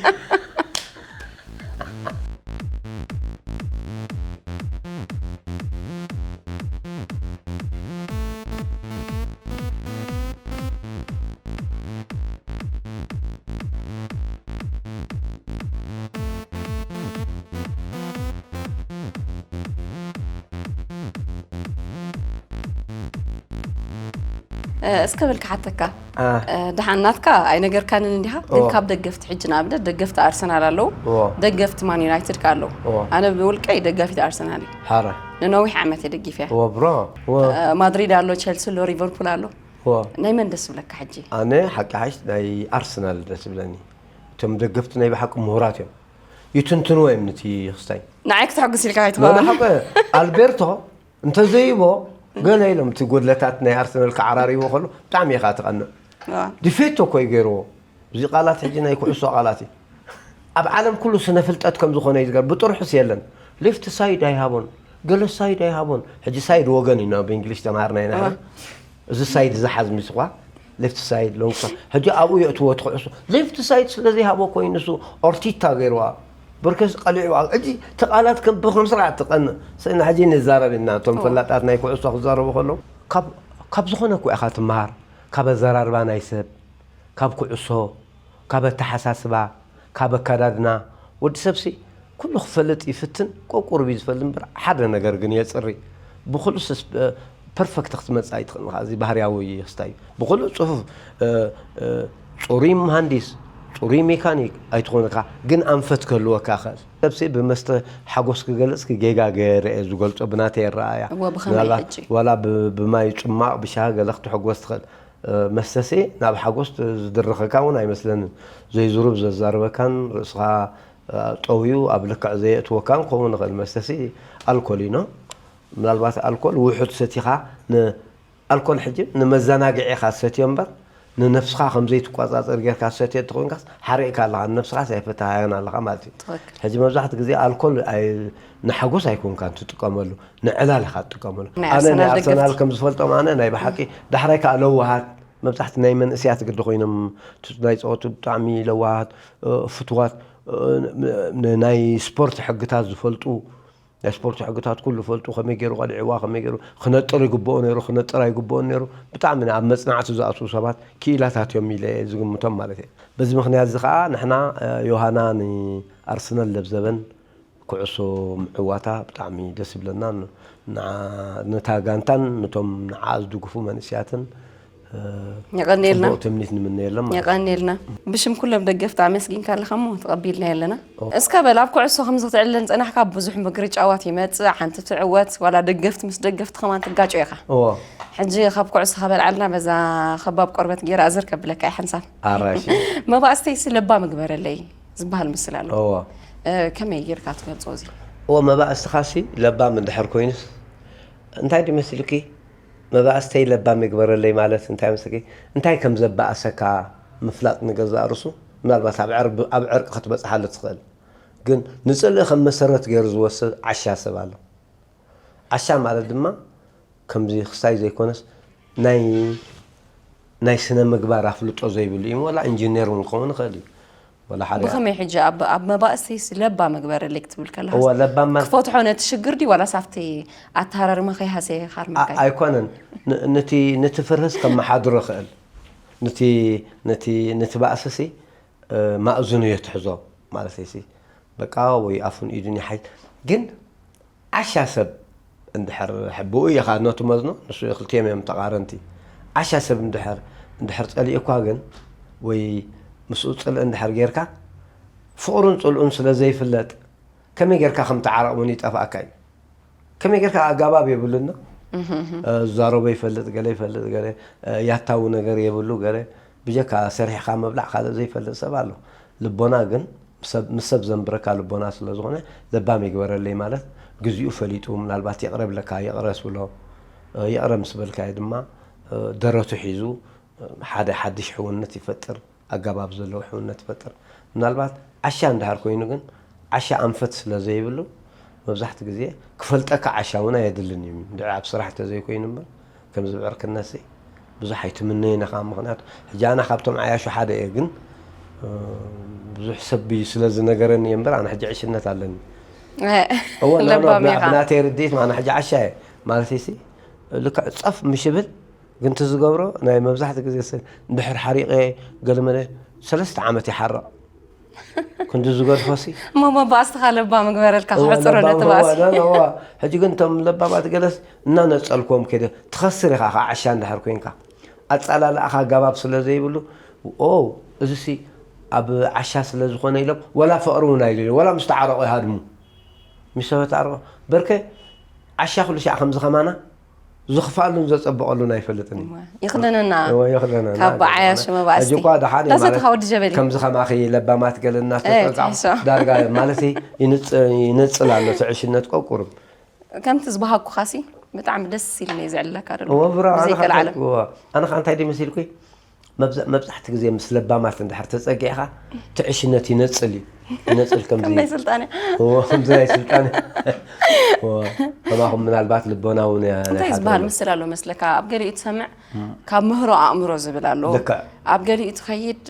እስከ በል ክሓተካ ደሓን ናትካ ኣይነገርካንን እንዲኻ ግን ካብ ደገፍቲ ሕጂ ንኣብነት ደገፍቲ ኣርሰናል ኣለዉ ደገፍቲ ማን ዩናይትድ ከ ኣለዉ ኣነ ብውልቀይ ደጋፊት ኣርሰናል እዩ ሓራ ንነዊሕ ዓመት እየ ደጊፈ እያ እወ ብሮ እወ ማድሪድ ኣሎ ቸልሲ ኣሎ ሊቨርፑል ኣሎ እወ ናይ መን ደስ ብለካ ሕጂ ኣነ ሓቂ ሓሽ ናይ ኣርሰናል ደስ ብለኒ እቶም ደገፍቲ ናይ ብሓቂ ምሁራት እዮም ይትንትንዎ እዮም ነቲ ክስታይ ንዓይ ክተሐጉስ ኢልካ ኣይትኸውን ሓቂ ኣልቤርቶ እንተዘይቦ ገለ ኢሎም እቲ ጎድለታት ናይ ኣርሰናል ክዓራርይዎ ከሎ ብጣዕሚ ኢኻ ትቐንእ ዲፌቶ እኮ እዩ ገይርዎ እዚ ቃላት ሕጂ ናይ ኩዕሶ ቃላት እዩ ኣብ ዓለም ኩሉ ስነ ፍልጠት ከም ዝኾነ እዩ ዝገር ብጥርሑስ የለን ሌፍት ሳይድ ኣይሃቦን ገለ ሳይድ ኣይሃቦን ሕጂ ሳይድ ወገን እዩ ናብ እንግሊሽ ተማሃርና ኢና እዚ ሳይድ ዝሓዝ ሚስኳ ሌፍት ሳይድ ሎንግ ፓስ ሕጂ ኣብኡ የእትዎ ትኩዕሱ ሌፍት ሳይድ ስለ ዘይሃቦ ኮይኑ ንሱ ኦርቲታ ገይርዋ ብርከስ ቀሊዕዋ ሕጂ ተቃላት ከም ብክም ስርዓት ትቀንእ ስእና ሕጂ ንዛረብ ኢና እቶም ፈላጣት ናይ ኩዕሶ ክዛረቡ ከለዉ ካብ ዝኾነ እኮ ኢኻ ትመሃር ካብ ኣዘራርባ ናይ ሰብ ካብ ኩዕሶ ካብ ኣተሓሳስባ ካብ ኣካዳድና ወዲ ሰብሲ ኩሉ ክፈልጥ ይፍትን ቆቁርብ እዩ ዝፈል እምበር ሓደ ነገር ግን የፅሪ ብኩሉ ፐርፈክት ክትመፅእ ኣይትኽእል ኢኻ እዚ ባህርያዊ ክስታይ እዩ ብኩሉ ፅፉፍ ፅሩይ መሃንዲስ ፅሩይ ሜካኒክ ኣይትኾንካ ግን ኣንፈት ክህልወካ ይኽእል ሰብሲ ብመስተ ሓጎስ ክገልፅ ጌጋ ገይረ እየ ዝገልፆ ብናተይ ኣረኣእያ እወ ብኸመይ ምናልባት ሕጂ ዋላ ብ- ብማይ ፅማቕ ብሻሂ ገለ ክትሕጎስ ትኽእል መስተሲ ናብ ሓጎስ ዝድርኸካ እውን ኣይመስለንን ዘይዝሩብ ዘዛርበካን ርእስኻ ጠውዩ ኣብ ልክዕ ዘየእትወካን ክኸውን ይኽእል መስተሲ ኣልኮል እዩ ምናልባት ኣልኮል ውሑድ ሰቲኻ ኣልኮል ሕጂ ንመዘናግዒ ኢኻ ትሰትዮ እምበር ንነፍስኻ ከም ዘይትቆጻጸር ጌርካ ትሰትዮ እንተኾይንካስ ሓሪቕካ ኣለኻ ንነፍስኻስ ኣይፈታሃያን ኣለኻ ማለት እዩ ትኽክል ሕጂ መብዛሕትኡ ግዜ ኣልኮል ኣይ- ንሓጎስ ኣይኮንካን ትጥቀመሉ ንዕላል ኢኻ ትጥቀመሉ ናይ ኣነ ኣርሰናል ናይ ኣርሰናል ደገፍቲ ከም ዝፈልጦም ኣነ ናይ ብሓቂ ዳሕራይ ከዓ ለዋሃት መብዛሕቲ ናይ መንእስያት ግዲ ኮይኖም ቱ- ናይ ፀወቱ ብጣዕሚ ለዋሃት እ፣ ፍትዋት እ፣ ን- ን- ናይ ስፖርት ሕግታት ዝፈልጡ ናይ ስፖርት ሕግታት ኩሉ ፈልጡ ከመይ ገይሩ ቀሊዕዋ ከመይ ገይሩ ክነጥር ይግብኦ ነይሩ ክነጥር ኣይግብኦን ነይሩ ብጣዕሚ ኣብ መፅናዕቲ ዝኣትዉ ሰባት ክኢላታት እዮም ኢለ እየ ዝግምቶም ማለት እየ በዚ ምክንያት እዚ ከዓ ንሕና ዮሃና ንኣርሰናል ለብዘበን ኩዕሶ ምዕዋታ ብጣዕሚ ደስ ይብለና ነታ ጋንታን ነቶም ንዓ ዝድግፉ መንእስያትን የቐንየልና ጽቡቕ ትምኒት ንምነየሎም ማለት እዩ። የቐንየልና። ብሽም ኩሎም ደገፍቲ ኣመስጊንካ ኣለኻ እሞ ተቐቢልናዮ ኣለና። እስከ በል ኣብ ኩዕሶ ከምዚ ክትዕልል ዝጸናሕካ ብዙሕ ምክሪ ጫዋት ይመጽእ፣ ሓንቲ ትዕወት፣ ዋላ ደገፍቲ ምስ ደገፍቲ ከማን ትጋጮ ኢኻ። እዎ። ሕጂ ካብ ኩዕሶ ከበልዓልና በዛ ከባብ ቆርበት ገይረ ኣዘር ከብለካ እየ ሓንሳብ። ኣራሽ። መባእስተይሲ ለባም ግበረለይ ዝበሃል ምስል ኣሎ። እዎ። እ፣ ከመይ ጌርካ ትገልጾ እዚ? እዎ መባእስትኻሲ ለባም እንድሕር ኮይኑስ እንታይ ድመስልኪ መባእስተይ ለባም ይግበረለይ ማለት እንታይ መስለኪ እንታይ ከም ዘባእሰካ ምፍላጥ ንገዛእ ርሱ ምናልባት ኣብ ዕርቢ ኣብ ዕርቂ ክትበጽሓሉ ትኽእል ግን ንጽልኢ ከም መሰረት ገይሩ ዝወስድ ዓሻ ሰብ ኣሎ ዓሻ ማለት ድማ ከምዚ ክስታይ ዘይኮነስ ናይ ናይ ስነ ምግባር ኣፍልጦ ዘይብሉ እዩ ወላ ኢንጂነር እውን ክኸውን ይኽእል እዩ ወላ ሓደ ብኸመይ ሕጂ ኣብ ኣብ መባእሰይስ ለባ መግበረለይ ክትብል ከለኻ እወ ለባም ማለት ክፈትሖ ነቲ ሽግር ድዩ ዋላስ ኣብቲ ኣተሃራርማ ከይሃሰየ ካርመካ እዩ? ኣይኮነን ን- ነቲ ነቲ ፍርህስ ከመሓድሮ ይኽእል ነቲ ነቲ ነቲ ባእስሲ እ፣ ማእዝኑ እዮ ትሕዞ ማለት እሲ በቃ ወይ ኣፉን ኢዱን ይሓይ ግን ዓሻ ሰብ እንድሕር ብኡ ኢኻ ነቱ መዝኖ ንሱ ክልቲኦም እዮም ተቓረንቲ ዓሻ ሰብ እንድሕር እንድሕር ጸሊእኳ ግን ወይ ምስኡ ጽልእ እንድሕር ጌርካ ፍቕሩን ጽልኡን ስለ ዘይፍለጥ ከመይ ጌርካ ከም ተዓረቕ እውን ይጠፍኣካ እዩ ከመይ ጌርካ ኣጋባብ የብሉና ዝዛረቦ ይፈልጥ ገለ ይፈልጥ ገለ ያታዊ ነገር የብሉ ገለ ብጀካ ሰሪሕኻ ምብላዕ ካልእ ዘይፈልጥ ሰብ ኣሎ ልቦና ግን ምስ ሰብ ዘንብረካ ልቦና ስለ ዝኾነ ለባም ይግበረለይ ማለት ግዚኡ ፈሊጡ ምናልባት ይቕረ ብለካ ይቕረ ስብሎ ይቕረ ምስ በልካዮ ድማ ደረቱ ሒዙ ሓደ ሓድሽ ሕውነት ይፈጥር፣ ኣገባብ ዘለዎ ሕውነት ይፈጥር። ምናልባት ዓሻ እንድሕር ኮይኑ ግን ዓሻ ኣንፈት ስለ ዘይብሉ መብዛሕትኡ ግዜ ክፈልጠካ ዓሻ እውን ኣየድልን እዩ። እንድዒ ኣብ ስራሕ እንተዘይኮይኑ እምበር ከምዚ ብዕርክነትሲ ብዙሕ ኣይትምነይን ኢኻ። ምኽንያቱ ሕጂ ኣነ ካብቶም ዓያሹ ሓደ እየ፣ ግን እ፣ ብዙሕ ሰብ እዩ ስለ ዝነገረኒ እየ እምበር ኣነ ሕጂ ዕሽነት ኣለኒ። እወ፣ ኖ፣ ኖ፣ ለባም ብና-፣ ኢኻ። ብናተይ ርድኢት ማና ሕጂ ዓሻ እየ ማለት ሲ ልክዕ ጸፍ ምሽ ብል ግን እቲ ዝገብሮ ናይ መብዛሕትኡ ግዜ ስ-፣ እንድሕር ሓሪቐ ገለመለ ሰለስተ ዓመት ይሓርቕ። ክንዲ ዝገድፎሲ እሞ መባእስትኻ ለባም ምግበረልካ እወ፣ ክሕጽሮ ለባም ነቲ ባእሲ። እወ፣ ኖ፣ ኖ፣ እወ። ሕጂ ግን እቶም ለባማት ገለስ እናነጸልክዎም ከይደ ትኸስር ኢኻ፣ ከዓ ዓሻ እንድሕር ኮይንካ ኣጸላልኣኻ ኣገባብ ስለ ዘይብሉ ኦ እዚሲ ኣብ ዓሻ ስለ ዝኾነ ኢሎም ወላ ፍቕሪ እውን ኣይልሉ፣ ወላ ምስ ተዓረቑ ይሃድሙ። ምስ ተዓረቑ በርከ ዓሻ ኩሉ ሻዕ ከምዚ ከማና ዝኽፍኣሉን ዘጸብቐሉን ኣይፈልጥን እዩ። እወ፣ ይኽደነና። እወ፣ ይኽደነና። ካብ ዓያሹ መባእስቲ። ሕጂ እኳ ደሓን እዩ ዳሰት ማለት፣ ወዲ ጀበሊ። ከምዚ ከማኺ ለባማት ገለ እናተጸልካዕ ትሕሶ። ዳርጋ ማለት ይንጽ-፣ ይነጽል ኣሎ እቲ ዕሽነት ቆቁርብ። ከምቲ ዝበሃግኩኻሲ ብጣዕሚ ደስ ኢልኒ እየ ዘዕልለካ ዘሎ። እወ፣ ብራ፣ ኣነ ብዘይከል ከኣ ዓለም። እወ፣ ኣነ ከኣ እንታይ ድዩ መሲልኩ? መብዛ-፣ መብዛሕቲ ግዜ ምስ ለባማት እንድሕር ተጸጊዕኻ፣ እቲ ዕሽነት ይነጽል እዩ። ይነጽል ከምዚ ከም ናይ ስልጣነ። እወ፣ ከምዚ ናይ ስልጣነ። እወ፣ ከማኹም ምናልባት ልቦና እውን ያ-፣ እንታይ ዝበሃል ይሓድረና። ምስል ኣሎ መስለካ? ኣብ ገሊኡ ትሰምዕ፣ ካብ ምህሮ ኣእምሮ ዝብል ኣሎ። ልክዕ። ኣብ ገሊኡ ትኸይድ፣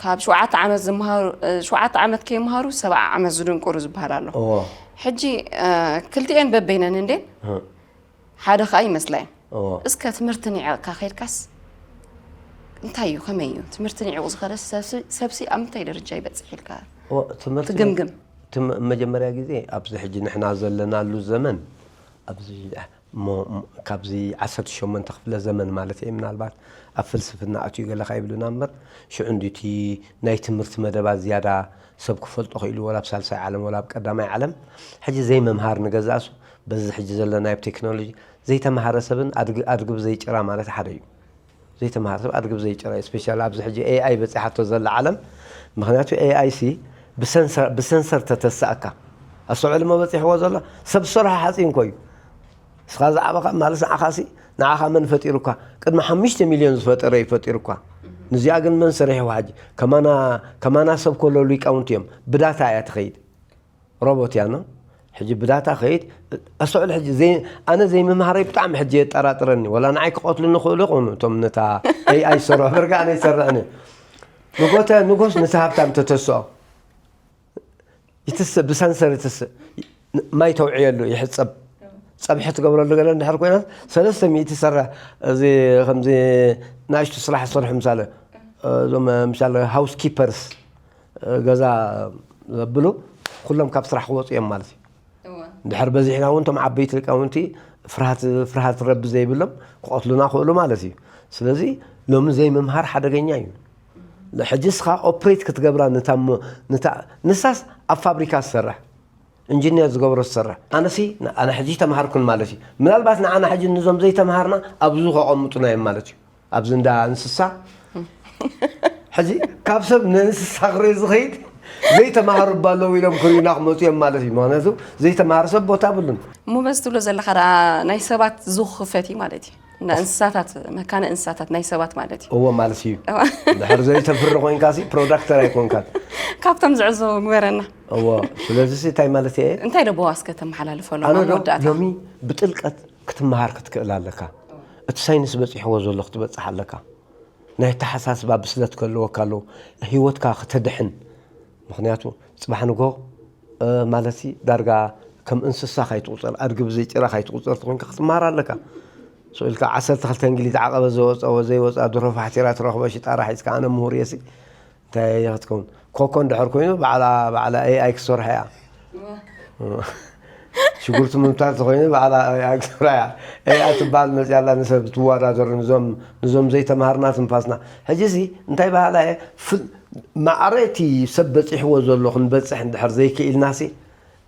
ካብ ሸውዓተ ዓመት ዝመሃሩ፣ እ፣ ሸውዓተ ዓመት ከይመሃሩ ሰብዓ ዓመት ዝድንቁሩ ዝበሃል ኣሎ። እወ። ሕጂ፣ እ፣ ክልቲኤን በበይነን እንዴን? እህ። ሓደ ኸኣ ይመስላ እየን። እዎ። እስከ ትምህርቲ ኒዕቕካ ኸይድካስ እንታይ እዩ? ከመይ እዩ? ትምህርቲ ኒዕቑ ዝኸደስ ሰብሲ፣ ሰብሲ ኣብ ምንታይ ደረጃ ይበጽሕ ኢልካ እዎ፣ ትምህርቲ ትግምግም? ትም-፣ መጀመርያ ግዜ ኣብዚ ሕጂ ንሕና ዘለናሉ ዘመን፣ ኣብዚ ሞ-፣ ሞ-፣ ካብዚ ዓሰርተ ሸሞንተ ክፍለ ዘመን ማለት እየ፣ ምናልባት ኣብ ፍልስፍና ኣትዩ ገለ ከይብሉና እምበር፣ ሽዑ እንድዩ እቲ ናይ ትምህርቲ መደባት ዝያዳ ሰብ ክፈልጦ ክኢሉ፣ ወላ ኣብ ሳልሳይ ዓለም፣ ወላ ኣብ ቀዳማይ ዓለም። ሕጂ ዘይምምሃር ንገዛእሱ፣ በዚ ሕጂ ዘለናዮ ቴክኖሎጂ፣ ዘይተምሃረ ሰብን ኣድግ-፣ ኣድግብ ዘይጭራ ማለት ሓደ እዩ። ዘይተምሃረ ሰብ ኣድግብ ዘይጭራ እዩ። ስፔሻሊ ኣብዚ ሕጂ ኤ ኣይ በጺሓቶ ዘላ ዓለም፣ ምኽንያቱ ኤ ኣይ ሲ ብሰንሰር፣ ብሰንሰር ተተስኣካ። ኣስተውዕል እሞ በጺሕዎ ዘሎ ሰብ ዝሰርሖ ሓጺን እኮ እዩ። ንስኻ ዝዓበኻ ማለት ንዓኻሲ፣ ንዓኻ መን ፈጢሩካ? ቅድሚ ሓሙሽተ ሚልዮን ዝፈጠረ እዩ ፈጢሩካ። ንዚኣ ግን መን ሰሪሕዋ ሕጂ? ከማና፣ ከማና ሰብ ኮሎ ሊቃውንቲ እዮም። ብዳታ እያ ትኸይድ። ሮቦት እያ ኖ። ሕጂ ብዳታ ኸይድ፣ ኣስተውዕል ሕጂ፣ ዘይ-፣ ኣነ ዘይምምሃረይ ብጣዕሚ ሕጂ የጠራጥረኒ። ወላ ንዓይ ክቐትሉኒ ይኽእሉ ይኾኑ፣ እቶም ነታ ኤ ኣይ ዝሰርሑ፣ በርጋ ኣነ ይሰርሕኒ። ንጎተ፣ ንጎስ ነቲ ሃብታም ተተስኦ። ይትስእ፣ ብሰንሰር ይትስእ። ማይ ተውዕየሉ፣ ይሕጸብ። ጸብሒ ትገብረሉ ገለ እንድሕር ኮይና፣ ሰለስተ ሚእቲ ይሰርሕ። እዚ ከምዚ ንኣሽቱ ስራሕ ዝሰርሑ ምሳለ፣ እዞም ምሳለ ሃውስ ኪፐርስ፣ ገዛ ዘብሉ፣ ኩሎም ካብ ስራሕ ክወጹ እዮም ማለት እዩ። እወ። እንድሕር በዚሕና እውን እቶም ዓበይቲ ሊቃውንቲ ፍርሃት፣ ፍርሃት ረቢ ዘይብሎም ክቐትሉና ክእሉ ማለት እዩ። ስለዚ ሎሚ ዘይምምሃር ሓደገኛ እዩ። ሕጂ እስኻ ኦፕሬት ክትገብራ ንታ ሞ-፣ ንታ፣ ንሳስ ኣብ ፋብሪካ ትሰርሕ፣ ኢንጂነር ዝገብሮ ትሰርሕ። ኣነሲ፣ ኣነ ሕጂ ተምሃርኩን ማለት እዩ። ምናልባት ንዓና ሕጂ ንዞም ዘይተምሃርና ኣብዚ ከቐምጡና እዮም ማለት እዩ። ኣብዚ እንዳ እንስሳ። ሕጂ ካብ ሰብ ንእንስሳ ክርኢ ዝኸይድ ዘይተምሃሩ እባ ኣለዉ ኢሎም ክርእዩና ክመፁ እዮም ማለት እዩ። ምኽንያቱ ዘይተምሃረ ሰብ ቦታ ብሉን። እሞ በዚ ትብሎ ዘለኻ ደኣ ናይ ሰባት ዙኽ ክፈት እዩ ማለት እዩ። እና እንስሳታት፣ መካነ እንስሳታት ናይ ሰባት ማለት እዩ። እዎ ማለት እዩ። እዋ። ድሕር ዘይተፍሪ ኮይንካ ሲ ፕሮዳክተር ኣይኮንካን። ካብቶም ዝዕዘቡ ግበረና። እዎ፣ ስለዚ ሲ እንታይ ማለት እየ? እንታይ ደቦ እስከ ተመሓላልፈሎም ኣነ ኣብ ዶ መወዳእታ? ሎሚ ብጥልቀት ክትመሃር ክትክእል ኣለካ። እቲ ሳይንስ በጺሕዎ ዘሎ ክትበጽሕ ኣለካ። ናይ ኣተሓሳስባ ብስለት ክህልወካ ኣለዎ። ህይወትካ ክተድሕን። ምኽንያቱ ጽባሕ ንግሆ፣ እ፣ ማለትሲ ዳርጋ ከም እንስሳ ካይትቑጸር፣ ኣድጊ ብዘይ ጭራ ካይትቑጸር ተኾይንካ ክትመሃር ኣለካ። ስቕ ኢልካ ዓሰርተ ክልተ እንግሊዝ ዓቐበት ዘወጸኦ ዘይወጽኣ ድሮ ፋሕቲራ ትረኽቦ ሽጣራ ሒዝካ ኣነ ምሁር እየ ሲ እንታይ ክትከውን? ኮኮ እንድሕር ኮይኑ ባዕላ፣ ባዕላ ኤ ኣይ ክትሰርሖ እያ። ሽጉርቲ ምምታር ተኾይኑ ባዕላ ኤ ኣይ ክትሰርሖ እያ። ኤ ኣይ ትበሃል መፅያ ኣላ ንሰብ ትወዳደር ንዞም፣ ንዞም ዘይተምሃርና ትንፋስና። ሕጂ ሲ እንታይ በሃላ እየ? ፍል-፣ ማዕረ እቲ ሰብ በፂሕዎ ዘሎ ክንበፅሕ እንድሕር ዘይክኢልና ሲ፣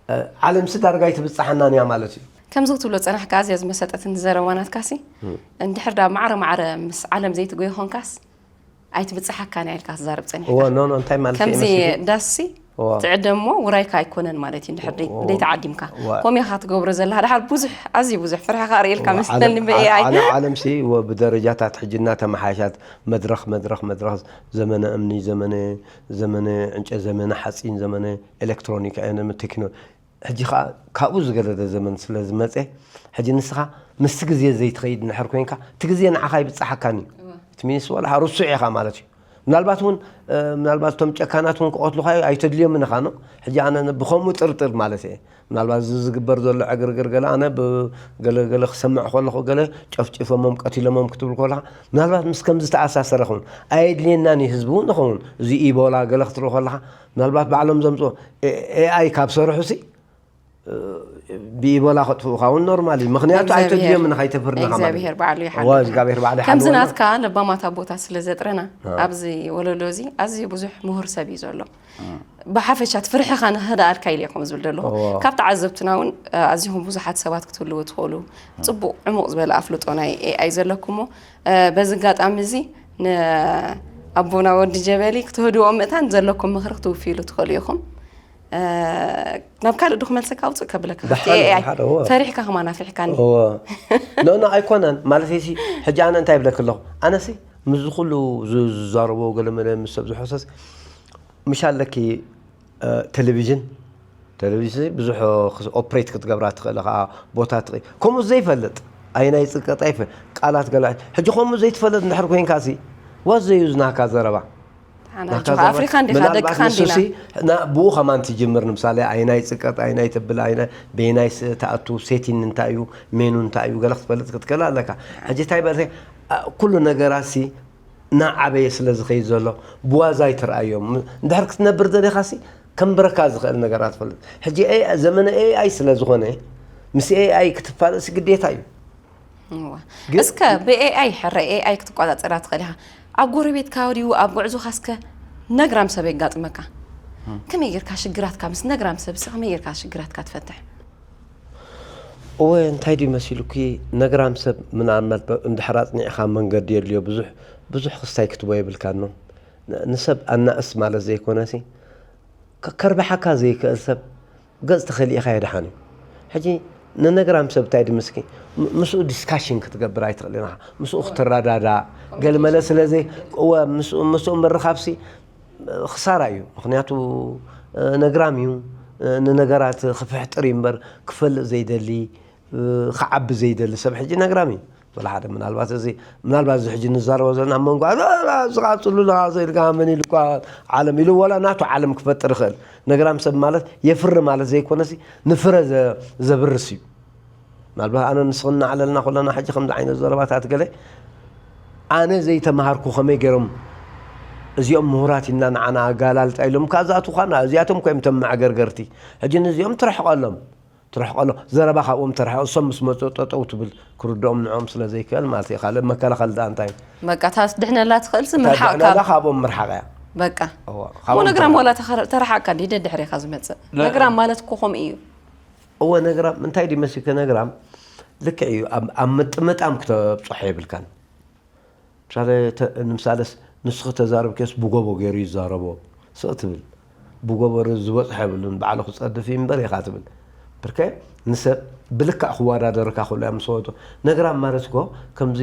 እ፣ ዓለም ሲ ዳርጋ ኣይትብፅሓናን እያ ማለት እዩ። ከምዚ ክትብሎ ፀናሕካ ኣዝያ ዝመሰጠትኒ ዘረባ ናትካ ሲ፣ እም። እንድሕር ዳ ማዕረ ማዕረ ምስ ዓለም ዘይትጎይ ኾንካስ ኣይትብፅሓካን እያ ኢልካ ትዛረብ ፀኒሕካ። እወ፣ ኖ፣ ኖ፣ እንታይ ማለት እዩ ከምዚ መሲሉ? ዳሲ እዋ። ትዕደሞ ውራይካ ኣይኮነን ማለት እዩ። እንድሕር ደይ- እዋ። ደይተዓዲምካ እዋ። ኮም ኢኻ ትገብሮ ዘለኻ። ድሓር ብዙሕ ኣዝዩ ብዙሕ ፍርሕኻ ርእየልካ እዋ፣ መስለኒ ዓለም- ብኤኣይ ዓለም- ዓለምሲ ወ- ብደረጃታት ሕጂ እናተመሓየሻት መድረኽ መድረኽ መድረኽ ዘመነ እምኒ ዘመነ ዘመነ ዕንጨ ዘመነ ሓፂን ዘመነ ኤሌክትሮኒክ ቴክኖ ሕጂ ከዓ ካብኡ ዝገለደ ዘመን ስለ ዝመፀ ሕጂ ንስኻ ምስቲ ግዜ ዘይትኸይድ እንድሕር ኮይንካ እቲ ግዜ ንዓኻ ይብፅሓካን እዩ። እቲ ሚኒስ ወላ ርሱዕ ኢኻ ማለት እዩ። ምናልባት እውን ምናልባት እቶም ጨካናት እውን ክቐትሉኻ ኣይተድልዮምን ኢኻ ነው። ሕጂ ኣነ ብኸምኡ ጥርጥር ማለት እየ ምናልባት እዚ ዝግበር ዘሎ ዕግርግር ገለ ኣነ ገለገለ ክሰምዕ ከለኹ ገለ ጨፍጭፈሞም ቀቲሎሞም ክትብል ከለኻ ምናልባት ምስ ከምዚ ተኣሳሰረ ኸውን ኣየድልየናን እዩ ህዝቢ እውን ንኸውን እዚ ኢቦላ ገለ ክትርኢ ከለኻ ምናልባት ባዕሎም ዘምፅኦ ኤኣይ ካብ ሰርሑ ሲ ብኢቦላ ከጥፍኡኻ እውን ኖርማል እዩ። ምክንያቱ ኣይተድልዮም ንካ ኣይተፍርንኻ ማለት እግዚኣብሔር ባዕሉ እዋ ይሓልወና። እግዚኣብሔር ባዕሉ ከምዚ ይሓልወና። ናትካ ለባማት ኣቦታት ስለ ዘጥረና ኣብዚ ወለሎ እዚ ኣዝዩ ብዙሕ ምሁር ሰብ እዩ ዘሎ። ብሓፈሻ እቲ ፍርሕኻ ንክህድኣልካ ኢለ እየ ከምኡ ዝብል ዘለኹ። እዎ። ካብ ተዓዘብትና እውን ኣዚኹም ብዙሓት ሰባት ክትህልዉ ትኽእሉ። ፅቡቕ ዕሙቕ ዝበለ ኣፍልጦ ናይ ኤኣይ ዘለኩሞ በዚ ኣጋጣሚ እዚ ንኣቦና ወዲ ጀበሊ ክትህድዎም ምእታን ዘለኩም ምኽሪ ክትውፍይሉ ትኽእሉ ኢኹም። ናብ ካልእ ዶ ክመልሰካ ኣውፅእ ከብለካ ካብቲ ደሓን ኤኣይ ደሓን እዎ። ፈሪሕካ ከማን ኣፍሪሕካኒ። እዎ ኖኖ ኣይኮነን ማለት ሲ ሕጂ ኣነ እንታይ ይብለክ ኣለኹ ኣነሲ ምስዚ ኩሉ ዝ- ዝዛረቦ ገለመለ ምስ ሰብ ዝሕሰስ ምሽ ኣለኪ እ፣ ቴሌቪዥን ቴሌቪዥን ብዙሕ ክስ- ኦፕሬት ክትገብራ ትኽእል ከዓ ቦታ ትኽእል ከምኡ ዘይፈልጥ ኣይናይ ፅቀጣ ይፈ ቃላት ገለ ሕጂ ከምኡ ዘይትፈልጥ እንድሕር ኮይንካ ሲ ወዘዩ ዝናካ ዘረባ ኣፍሪካ እንዲኻ ደቅኻ እንዲና ብኡ ከማን ትጅምር ንምሳሌ ኣይናይ ፅቀጥ ኣይናይ ተብል ኣይናይ በይናይ ትኣቱ ሴቲን እንታይ እዩ ሜኑ እንታይ እዩ ገለ ክትፈልጥ ክትክእል ኣለካ ሕጂ እንታይ በል ኩሉ ነገራት ሲ እናዓበየ ስለ ዝኸይድ ዘሎ ብዋዛ ኣይትርኣዮም እንድሕር ክትነብር ደሊኻ ሲ ከንብረካ ዝኽእል ነገራት ፈልጥ ሕጂ ዘመነ ኤኣይ ስለ ዝኾነ ምስ ኤኣይ ክትፋለጥ ሲ ግዴታ እዩ እዋ። እስከ ብኤኣይ ሕረ ኤኣይ ክትቆፃፀራ ትኽእል ኢኻ ኣብ ጎረቤትካ ድዩ ኣብ ጉዕዞኻ እስከ ነግራም ሰብ የጋጥመካ ከመይ ጌርካ ሽግራትካ ምስ ነግራም ሰብ ሲ ከመይ ጌርካ ሽግራትካ ትፈትሕ እወ እንታይ ድዩ መሲሉኪ ነግራም ሰብ ምናልባት እንድሕር ኣፅኒዕኻ መንገዲ የድልዮ ብዙሕ ብዙሕ ክስታይ ክትቦ የብልካን ነው ንሰብ ኣናእስ ማለት ዘይኮነሲ ከርብሓካ ዘይክእል ሰብ ገፅ ተኸሊእኻ የድሓን እዩ ሕጂ ንነግራም ሰብ እንታይ ድምስኪ ምስኡ ዲስካሽን ክትገብር ኣይትኽእል ኢና ምስኡ ክትረዳዳእ ገልመለ ስለዘይ ምስኡ ምርኻብሲ ክሳራ እዩ ምክንያቱ ነግራም እዩ ንነገራት ክፍሕጥር እዩ እምበር ክፈልጥ ዘይደሊ ክዓቢ ዘይደሊ ሰብ ሕጂ ነግራም እዩ ወላ ሓደ ምናልባት እዚ ምናልባት እዚ ሕጂ ንዛረቦ ዘለና ኣብ መንጎ ዝቃፅሉ ለካ ዘኢልካ መን ኢሉ እኳ ዓለም ኢሉ ወላ ናቱ ዓለም ክፈጥር ይኽእል ነግራም ሰብ ማለት የፍሪ ማለት ዘይኮነሲ ንፍረ ዘብርስ እዩ ምናልባት ኣነ ንስኽና ዓለልና ከለና ሕጂ ከምዚ ዓይነት ዘረባታት ገለ ኣነ ዘይተምሃርኩ ከመይ ገይሮም እዚኦም ምሁራት ኢና ንዓና ኣጋላልጣ ኢሎም ካብ ዝኣትውኻና እዚኣቶም ኮይም ቶም መዕገርገርቲ ሕጂ ንዚኦም ትረሕቀሎም ትረሕቀሎም ዘረባ ካብኦም ተረሕቀ እሶም ምስ መፁ ጠጠው ትብል ክርድኦም ንዕኦም ስለ ዘይክእል ማለት እዩ ካልእ መከላኸሊ ደኣ እንታይ እዩ በቃ እታ ድሕነላ ትኽእል ሲ ምርሓቕ ካብ ካብኦም ምርሓቕ እያ በቃ እዋ፣ እሞ ካብኦም ነግራም ምርሓቕ። ዋላ ተኸረ- ተረሓቕካ እንዲ ደድሕሬኻ ዝመፅእ ለ- ነግራም ማለት እኮ ከምኡ እዩ እወ ነግራም እንታይ ድዩ መሲልከ ነግራም ልክዕ እዩ ኣብ ኣብ ምጥምጣም ክተብፅሖ የብልካን ምሳሌ ተ- ንምሳሌ ንስኺ ተዛርብከስ ብጎቦ ገይሩ ይዛረቦ ስቕ ትብል ብጎቦ ር- ዝበፅሖ የብሉን ባዕሉ ክፀድፍ እዩ እምበር ኢኻ ትብል ብርከ ንሰብ ብልክዕ ክወዳደርካ ክብሉ እያ ምስ ወጡ ነግራም ማለት እኮ ከምዚ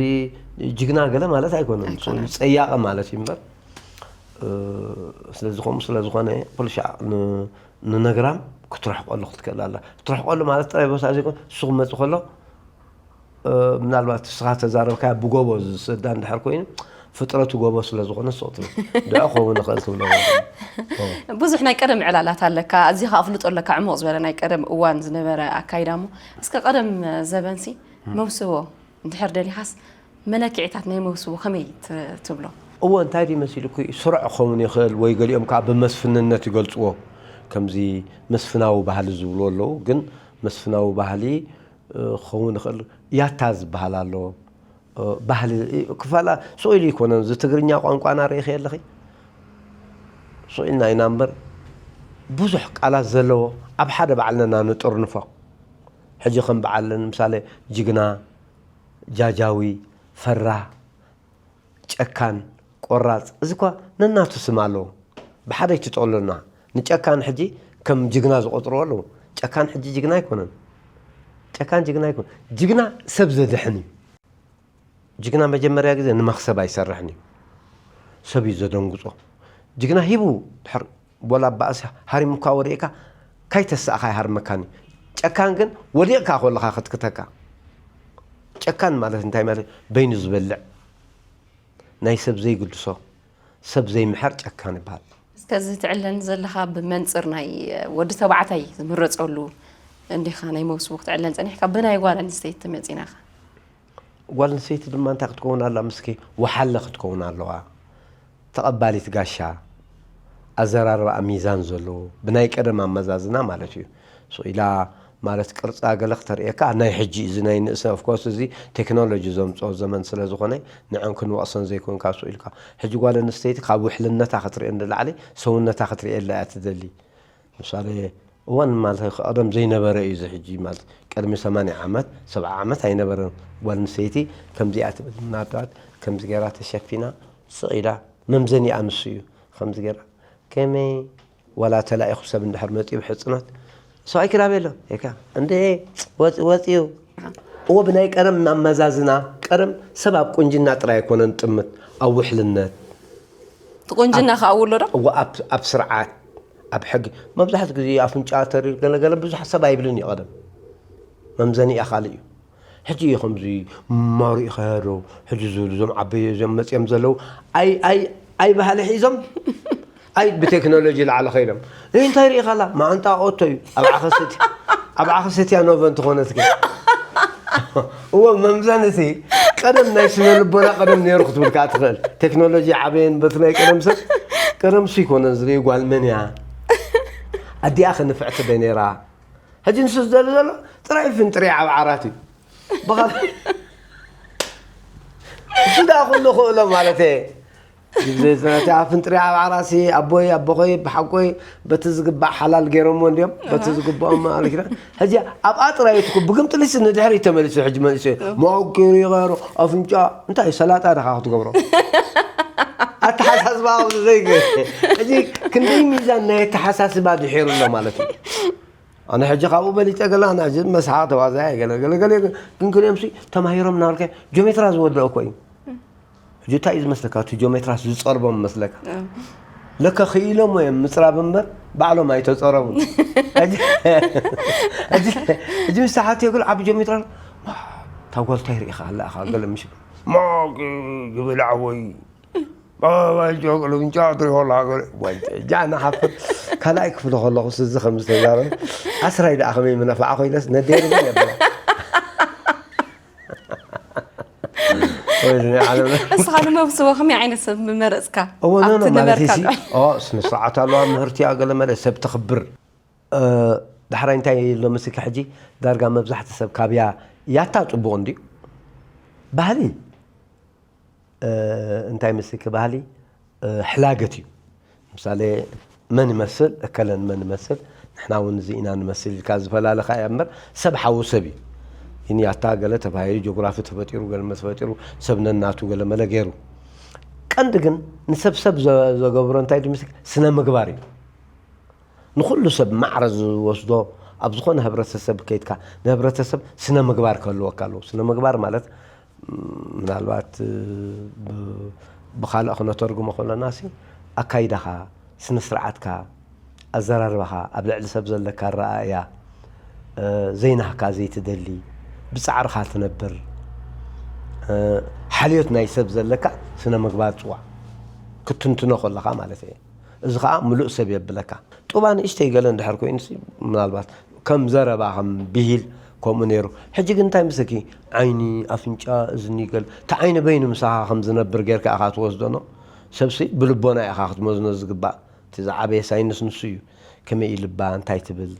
ጅግና ገለ ማለት ኣይኮነን ኣይኮነን። ፀያቐ ማለት እዩ እምበር ስለዚ ከምኡ ስለዝኾነ ኩሉ ሻዕ ን- ንነግራም ክትረሕቀሉ ክትክእል ኣላ ክትረሕቀሉ ማለት ጥራይ ቦታ ዘይኮን እሱ ክመፅእ ከሎ ምናልባት ንስኻ ተዛረብካ ብጎቦ ዝስዳ እንድሕር ኮይኑ ፍጥረቱ ጎቦ ስለ ዝኾነ ሱቕ ትብል ድዑ ክኸውን ይኽእል ትብሎ ብዙሕ ናይ ቀደም ዕላላት ኣለካ ኣዚኻ ኣፍልጦ ኣለካ ዕሙቕ ዝበለ ናይ ቀደም እዋን ዝነበረ ኣካይዳ እሞ እስከ ቀደም ዘበንሲ መውስቦ እንድሕር ደሊኻስ መለክዒታት ናይ መውስቦ ከመይ ት- ትብሎ እዎ እንታይ ድዩ መሲሉ እኮ ስሩዕ ክኸውን ይኽእል ወይ ገሊኦም ከዓ ብመስፍንነት ይገልፅዎ ከምዚ መስፍናዊ ባህሊ ዝብሉ ኣለዉ ግን መስፍናዊ ባህሊ ክኸውን ይኽእል ያታ ዝበሃል ኣሎ ባህሊ ክፋላ ስቕ ኢሉ ይኮነን እዚ ትግርኛ ቋንቋና ርኢኺ ኣለኺ ስቕ ኢልና ኢና እምበር ብዙሕ ቃላት ዘለዎ ኣብ ሓደ ባዕልና ንጥርንፎ ሕጂ ከም በዓል ምሳሌ ጅግና ጃጃዊ ፈራህ ጨካን ቆራፅ እዚ እኳ ነናቱ ስም ኣለዎ ብሓደ ይትጠቕሉና ንጨካን ሕጂ ከም ጅግና ዝቆጽርዎ ኣለዉ። ጨካን ሕጂ ጅግና ኣይኮነን። ጨካን ጅግና ኣይኮነን። ጅግና ሰብ ዘድሕን እዩ። ጅግና መጀመርያ ግዜ ንመኽሰብ ኣይሰርሕን እዩ። ሰብ እዩ ዘደንግጾ። ጅግና ሂቡ ድሕር ወላ ባእሲ ሃሪሙካ ወዲቕካ ካይተሳእኻ ይሃርመካኒ። ጨካን ግን ወዲቕካ ከለኻ ክትክተካ። ጨካን ማለት እንታይ ማለት? በይኑ ዝበልዕ፣ ናይ ሰብ ዘይግድሶ፣ ሰብ ዘይምሕር ጨካን ይበሃል። እስከ እዚ ትዕለን ዘለኻ ብመንጽር ናይ ወዲ ተባዕታይ ዝምረጸሉ እንዲኻ ናይ መውስቦ ክትዕለን ጸኒሕካ፣ ብናይ ጓል ኣንስተይቲ መጺናኻ። ጓል ኣንስተይቲ ድማ እንታይ ክትከውን ኣላ? ምስኪ ወሓለ ክትከውን ኣለዋ። ተቐባሊት ጋሻ፣ ኣዘራርባኣ ሚዛን ዘለዎ፣ ብናይ ቀደም ኣመዛዝና ማለት እዩ። ስቕ ኢላ ማለት ቅርጻ ገለ ክተርእየካ፣ ናይ ሕጂ እዚ ናይ ንእሰ፣ of course፣ እዚ ቴክኖሎጂ ዘምጽኦ ዘመን ስለ ዝኾነ፣ ንዐን ክንወቕሰን ዘይኮንካ ስቕ ኢልካ። ሕጂ ጓል ኣንስተይቲ ካብ ውሕልነታ ክትርእየ ንላዕሊ ሰውነታ ክትርእየላ እያ ትደሊ። ምሳሌ እዋን ማለት ቀደም ዘይነበረ እዩ። እዚ ሕጂ ማለት ቅድሚ ሰማንያ ዓመት፣ ሰብዓ ዓመት ኣይነበረን። ጓል ኣንስተይቲ ከምዚኣ ትብል፣ ምናልባት ከምዚ ገይራ ተሸፊና፣ ስቕ ኢላ፣ መምዘኒኣ ንሱ እዩ። ከምዚ ገይራ፣ ከመይ፣ ዋላ ተላኢኹ ሰብ እንድሕር መጺኡ ብሕጽኖት፣ ሰብኣይ ክዳብ የሎ፣ ኤካ፣ እንደ፣ ወጺ-፣ ወጺኡ። እዎ፣ ብናይ ቀደም ኣመዛዝና፣ ቀደም ሰብ ኣብ ቁንጅና ጥራይ ኣይኮነን ጥምት፣ ኣብ ውሕልነት፣ እቲ ቁንጅና ኣብ፣ ከኣ ውሎ ዶ? እዎ፣ ኣብ፣ ኣብ ስርዓት፣ ኣብ ሕጊ። መብዛሕትኡ ግዜ ኣፍንጫ ተሪር ገለ ገለ ብዙሕ ሰብ ኣይብልን እዩ ቀደም። መምዘኒ እያ ካልእ እዩ። ሕጂ እዩ ከምዚ ማሩ ኢኻ ዶ? ሕጂ ዝብሉ እዞም ዓበየ እዞም መጽዮም ዘለዉ ኣይ-፣ ኣይ-፣ ኣይ ባህሊ ሒዞም፣ ኣይ ብቴክኖሎጂ ላዕሊ ኸይዶም። "እይ፣ እንታይ ርኢኻ ኣላ? ማዕንጣ ኦቶ እዩ። ኣብ ዓኸሰቲ-፣ ኣብ ዓኸሰቲያ ኖቨ እንተኾነት ግን?" እዎ፣ መምዘኒ እቲ ቀደም ናይ ስነ ልቦና ቀደም ነይሩ ክትብል ከኣ ትኽእል። ቴክኖሎጂ ዓበየን በቲ ናይ ቀደም ሰብ፣ ቀደም እሱ ይኮነን ዝርኢ ጓል መን እያ? ኣዲኣ ከ ንፍዕቲ ዶ ነይራ? ሕጂ ንሱ ዝደሊ ዘሎ ጥራይ ፍንጥሪ ኣብ ዓራት እዩ። ብኻል-፣ እሱ ደኣ ኩሉ ክእሎ ማለት እየ። ግዜ ዘናቲ ኣብ ፍንጥሪ ኣብ ዓራሲ ኣቦይ ኣቦኾይ ብሓቆይ በቲ ዝግባእ ሓላል ገይሮሞ እንዲዮም፣ በቲ ዝግባኦም ኣልኪና። ሕጂ ኣብኣ ጥራይ እትኩ ብግምጥሊሲ ንድሕሪት ተመሊሱ ሕጂ መሊሱ እዩ። ሞኪሩ ይቐሩ ኣፍንጫ እንታይ ሰላጣ ደኻ ክትገብሮ? ኣተሓሳስባ ኣብዚ ዘይገ-፣ ሕጂ ክንደይ ሚዛን ናይ ኣተሓሳስባ ድሒሩ ኣሎ ማለት እዩ። ኣነ ሕጂ ካብኡ በሊጸ ገለ ኣነ ሕጂ መስሓቕ ተዋዛያ ገለ ገለ ገለ ግን ክልኦም ሲ ተማሂሮም እናበልካ ጆሜትራ ዝወደኦ እኮ እዩ። ሕጂ እንታይ እዩ ዝመስለካ? እቲ ጆሜትራስ ዝጸርቦም መስለካ? ለካ ክኢሎሞ እዮም ምጽራብ እምበር ባዕሎም ኣይተጸረቡን። ሕጂ፣ ሕጂ፣ ሕጂ ምስ ተሓትዮ ግን ዓቢ ጆሜትራ፣ "ዋ፣ እታ ጓል እንታይ ርኢኻ ኣለኻ?" ገለ ምሽ፣ "ማ፣ ግብል ዓወይ፣ ባ፣ ባ፣ ጆ፣ ገለ ምንጫ ትሪኦ ኣለኻ?" ገለ፣ ወይ፣ እጃ ንሓፍር። ካልኣይ ክፍሊ ከለኹስ እዚ ከም ዝተዛረበ፣ ኣስራይ ደኣ ከመይ ምነፋዓ ኮይነስ ነዴር ግን የብላ። ወይ፣ ናይ ዓለም እስኻ ንመብስቦ ከመይ ዓይነት ሰብ ምመረጽካ? እዎ፣ ኖ፣ ኖ፣ ኣብቲ ማለት ነበርካ እሲ፣ ዶ? ኦ፣ ስነ ስርዓት ኣለዋ፣ ምህርቲ እያ፣ ገለ መለ ሰብ ተኽብር። እ፣ ዳሕራይ እንታይ ኣሎ መስልኪ፣ ሕጂ ዳርጋ መብዛሕቲ ሰብ ካብያ ያታ ጽቡቕ እንድዩ። ባህሊ፣ እ፣ እንታይ መስልኪ፣ ባህሊ፣ እ፣ ሕላገት እዩ። ምሳሌ፣ መን ይመስል፣ እከለን መን ይመስል፣ ንሕና እውን እዚ ኢና ንመስል ኢልካ ዝፈላለኻ እያ እምበር፣ ሰብ ሓው ሰብ እዩ። ይንያታ ገለ ተባሂሉ፣ ጂኦግራፊ ተፈጢሩ፣ ገለ ተፈጢሩ፣ ሰብ ነናቱ ገለ መለ ገይሩ። ቀንዲ ግን ንሰብ ሰብ ዘ-፣ ዘገብሮ እንታይ ድምስል? ስነ ምግባር እዩ። ንኹሉ ሰብ ማዕረ ዝወስዶ፣ ኣብ ዝኾነ ህብረተሰብ ከይድካ፣ ንህብረተሰብ ስነ ምግባር ክህልወካ ኣለዎ። ስነ ምግባር ማለት፣ ም-፣ ምናልባት፣ ብ-፣ ብኻልእ ክነተርጉሞ ከለና ሲ፣ ኣካይዳኻ፣ ስነ ስርዓትካ፣ ኣዘራርባኻ፣ ኣብ ልዕሊ ሰብ ዘለካ ኣረኣእያ፣ እ፣ ዘይናህካ ዘይትደሊ፣ ብጻዕርኻ ትነብር፣ እ፣ ሓልዮት ናይ ሰብ ዘለካ ስነ ምግባር ጽዋዕ ክትንትኖ ከለኻ ማለት እየ። እዚ ኸኣ ምሉእ ሰብ የብለካ። ጡባ ንእሽተይ ገለ እንድሕር ኮይኑሲ፣ ምናልባት ከም ዘረባ፣ ከም ብሂል ከምኡ ነይሩ። ሕጂ ግን እንታይ ምስለኪ? ዓይኒ፣ ኣፍንጫ፣ እዝኒ፣ ገለ፣ እቲ ዓይኒ በይኑ ምሳኻ ከም ዝነብር ጌርካ ኢኻ ትወስዶ፣ ኖ? ሰብሲ ብልቦና ኢኻ ክትመዝኖ ዝግባእ። እቲ ዝዓበየ ሳይንስ ንሱ እዩ። ከመይ እዩ ልባ፣ እንታይ ትብል?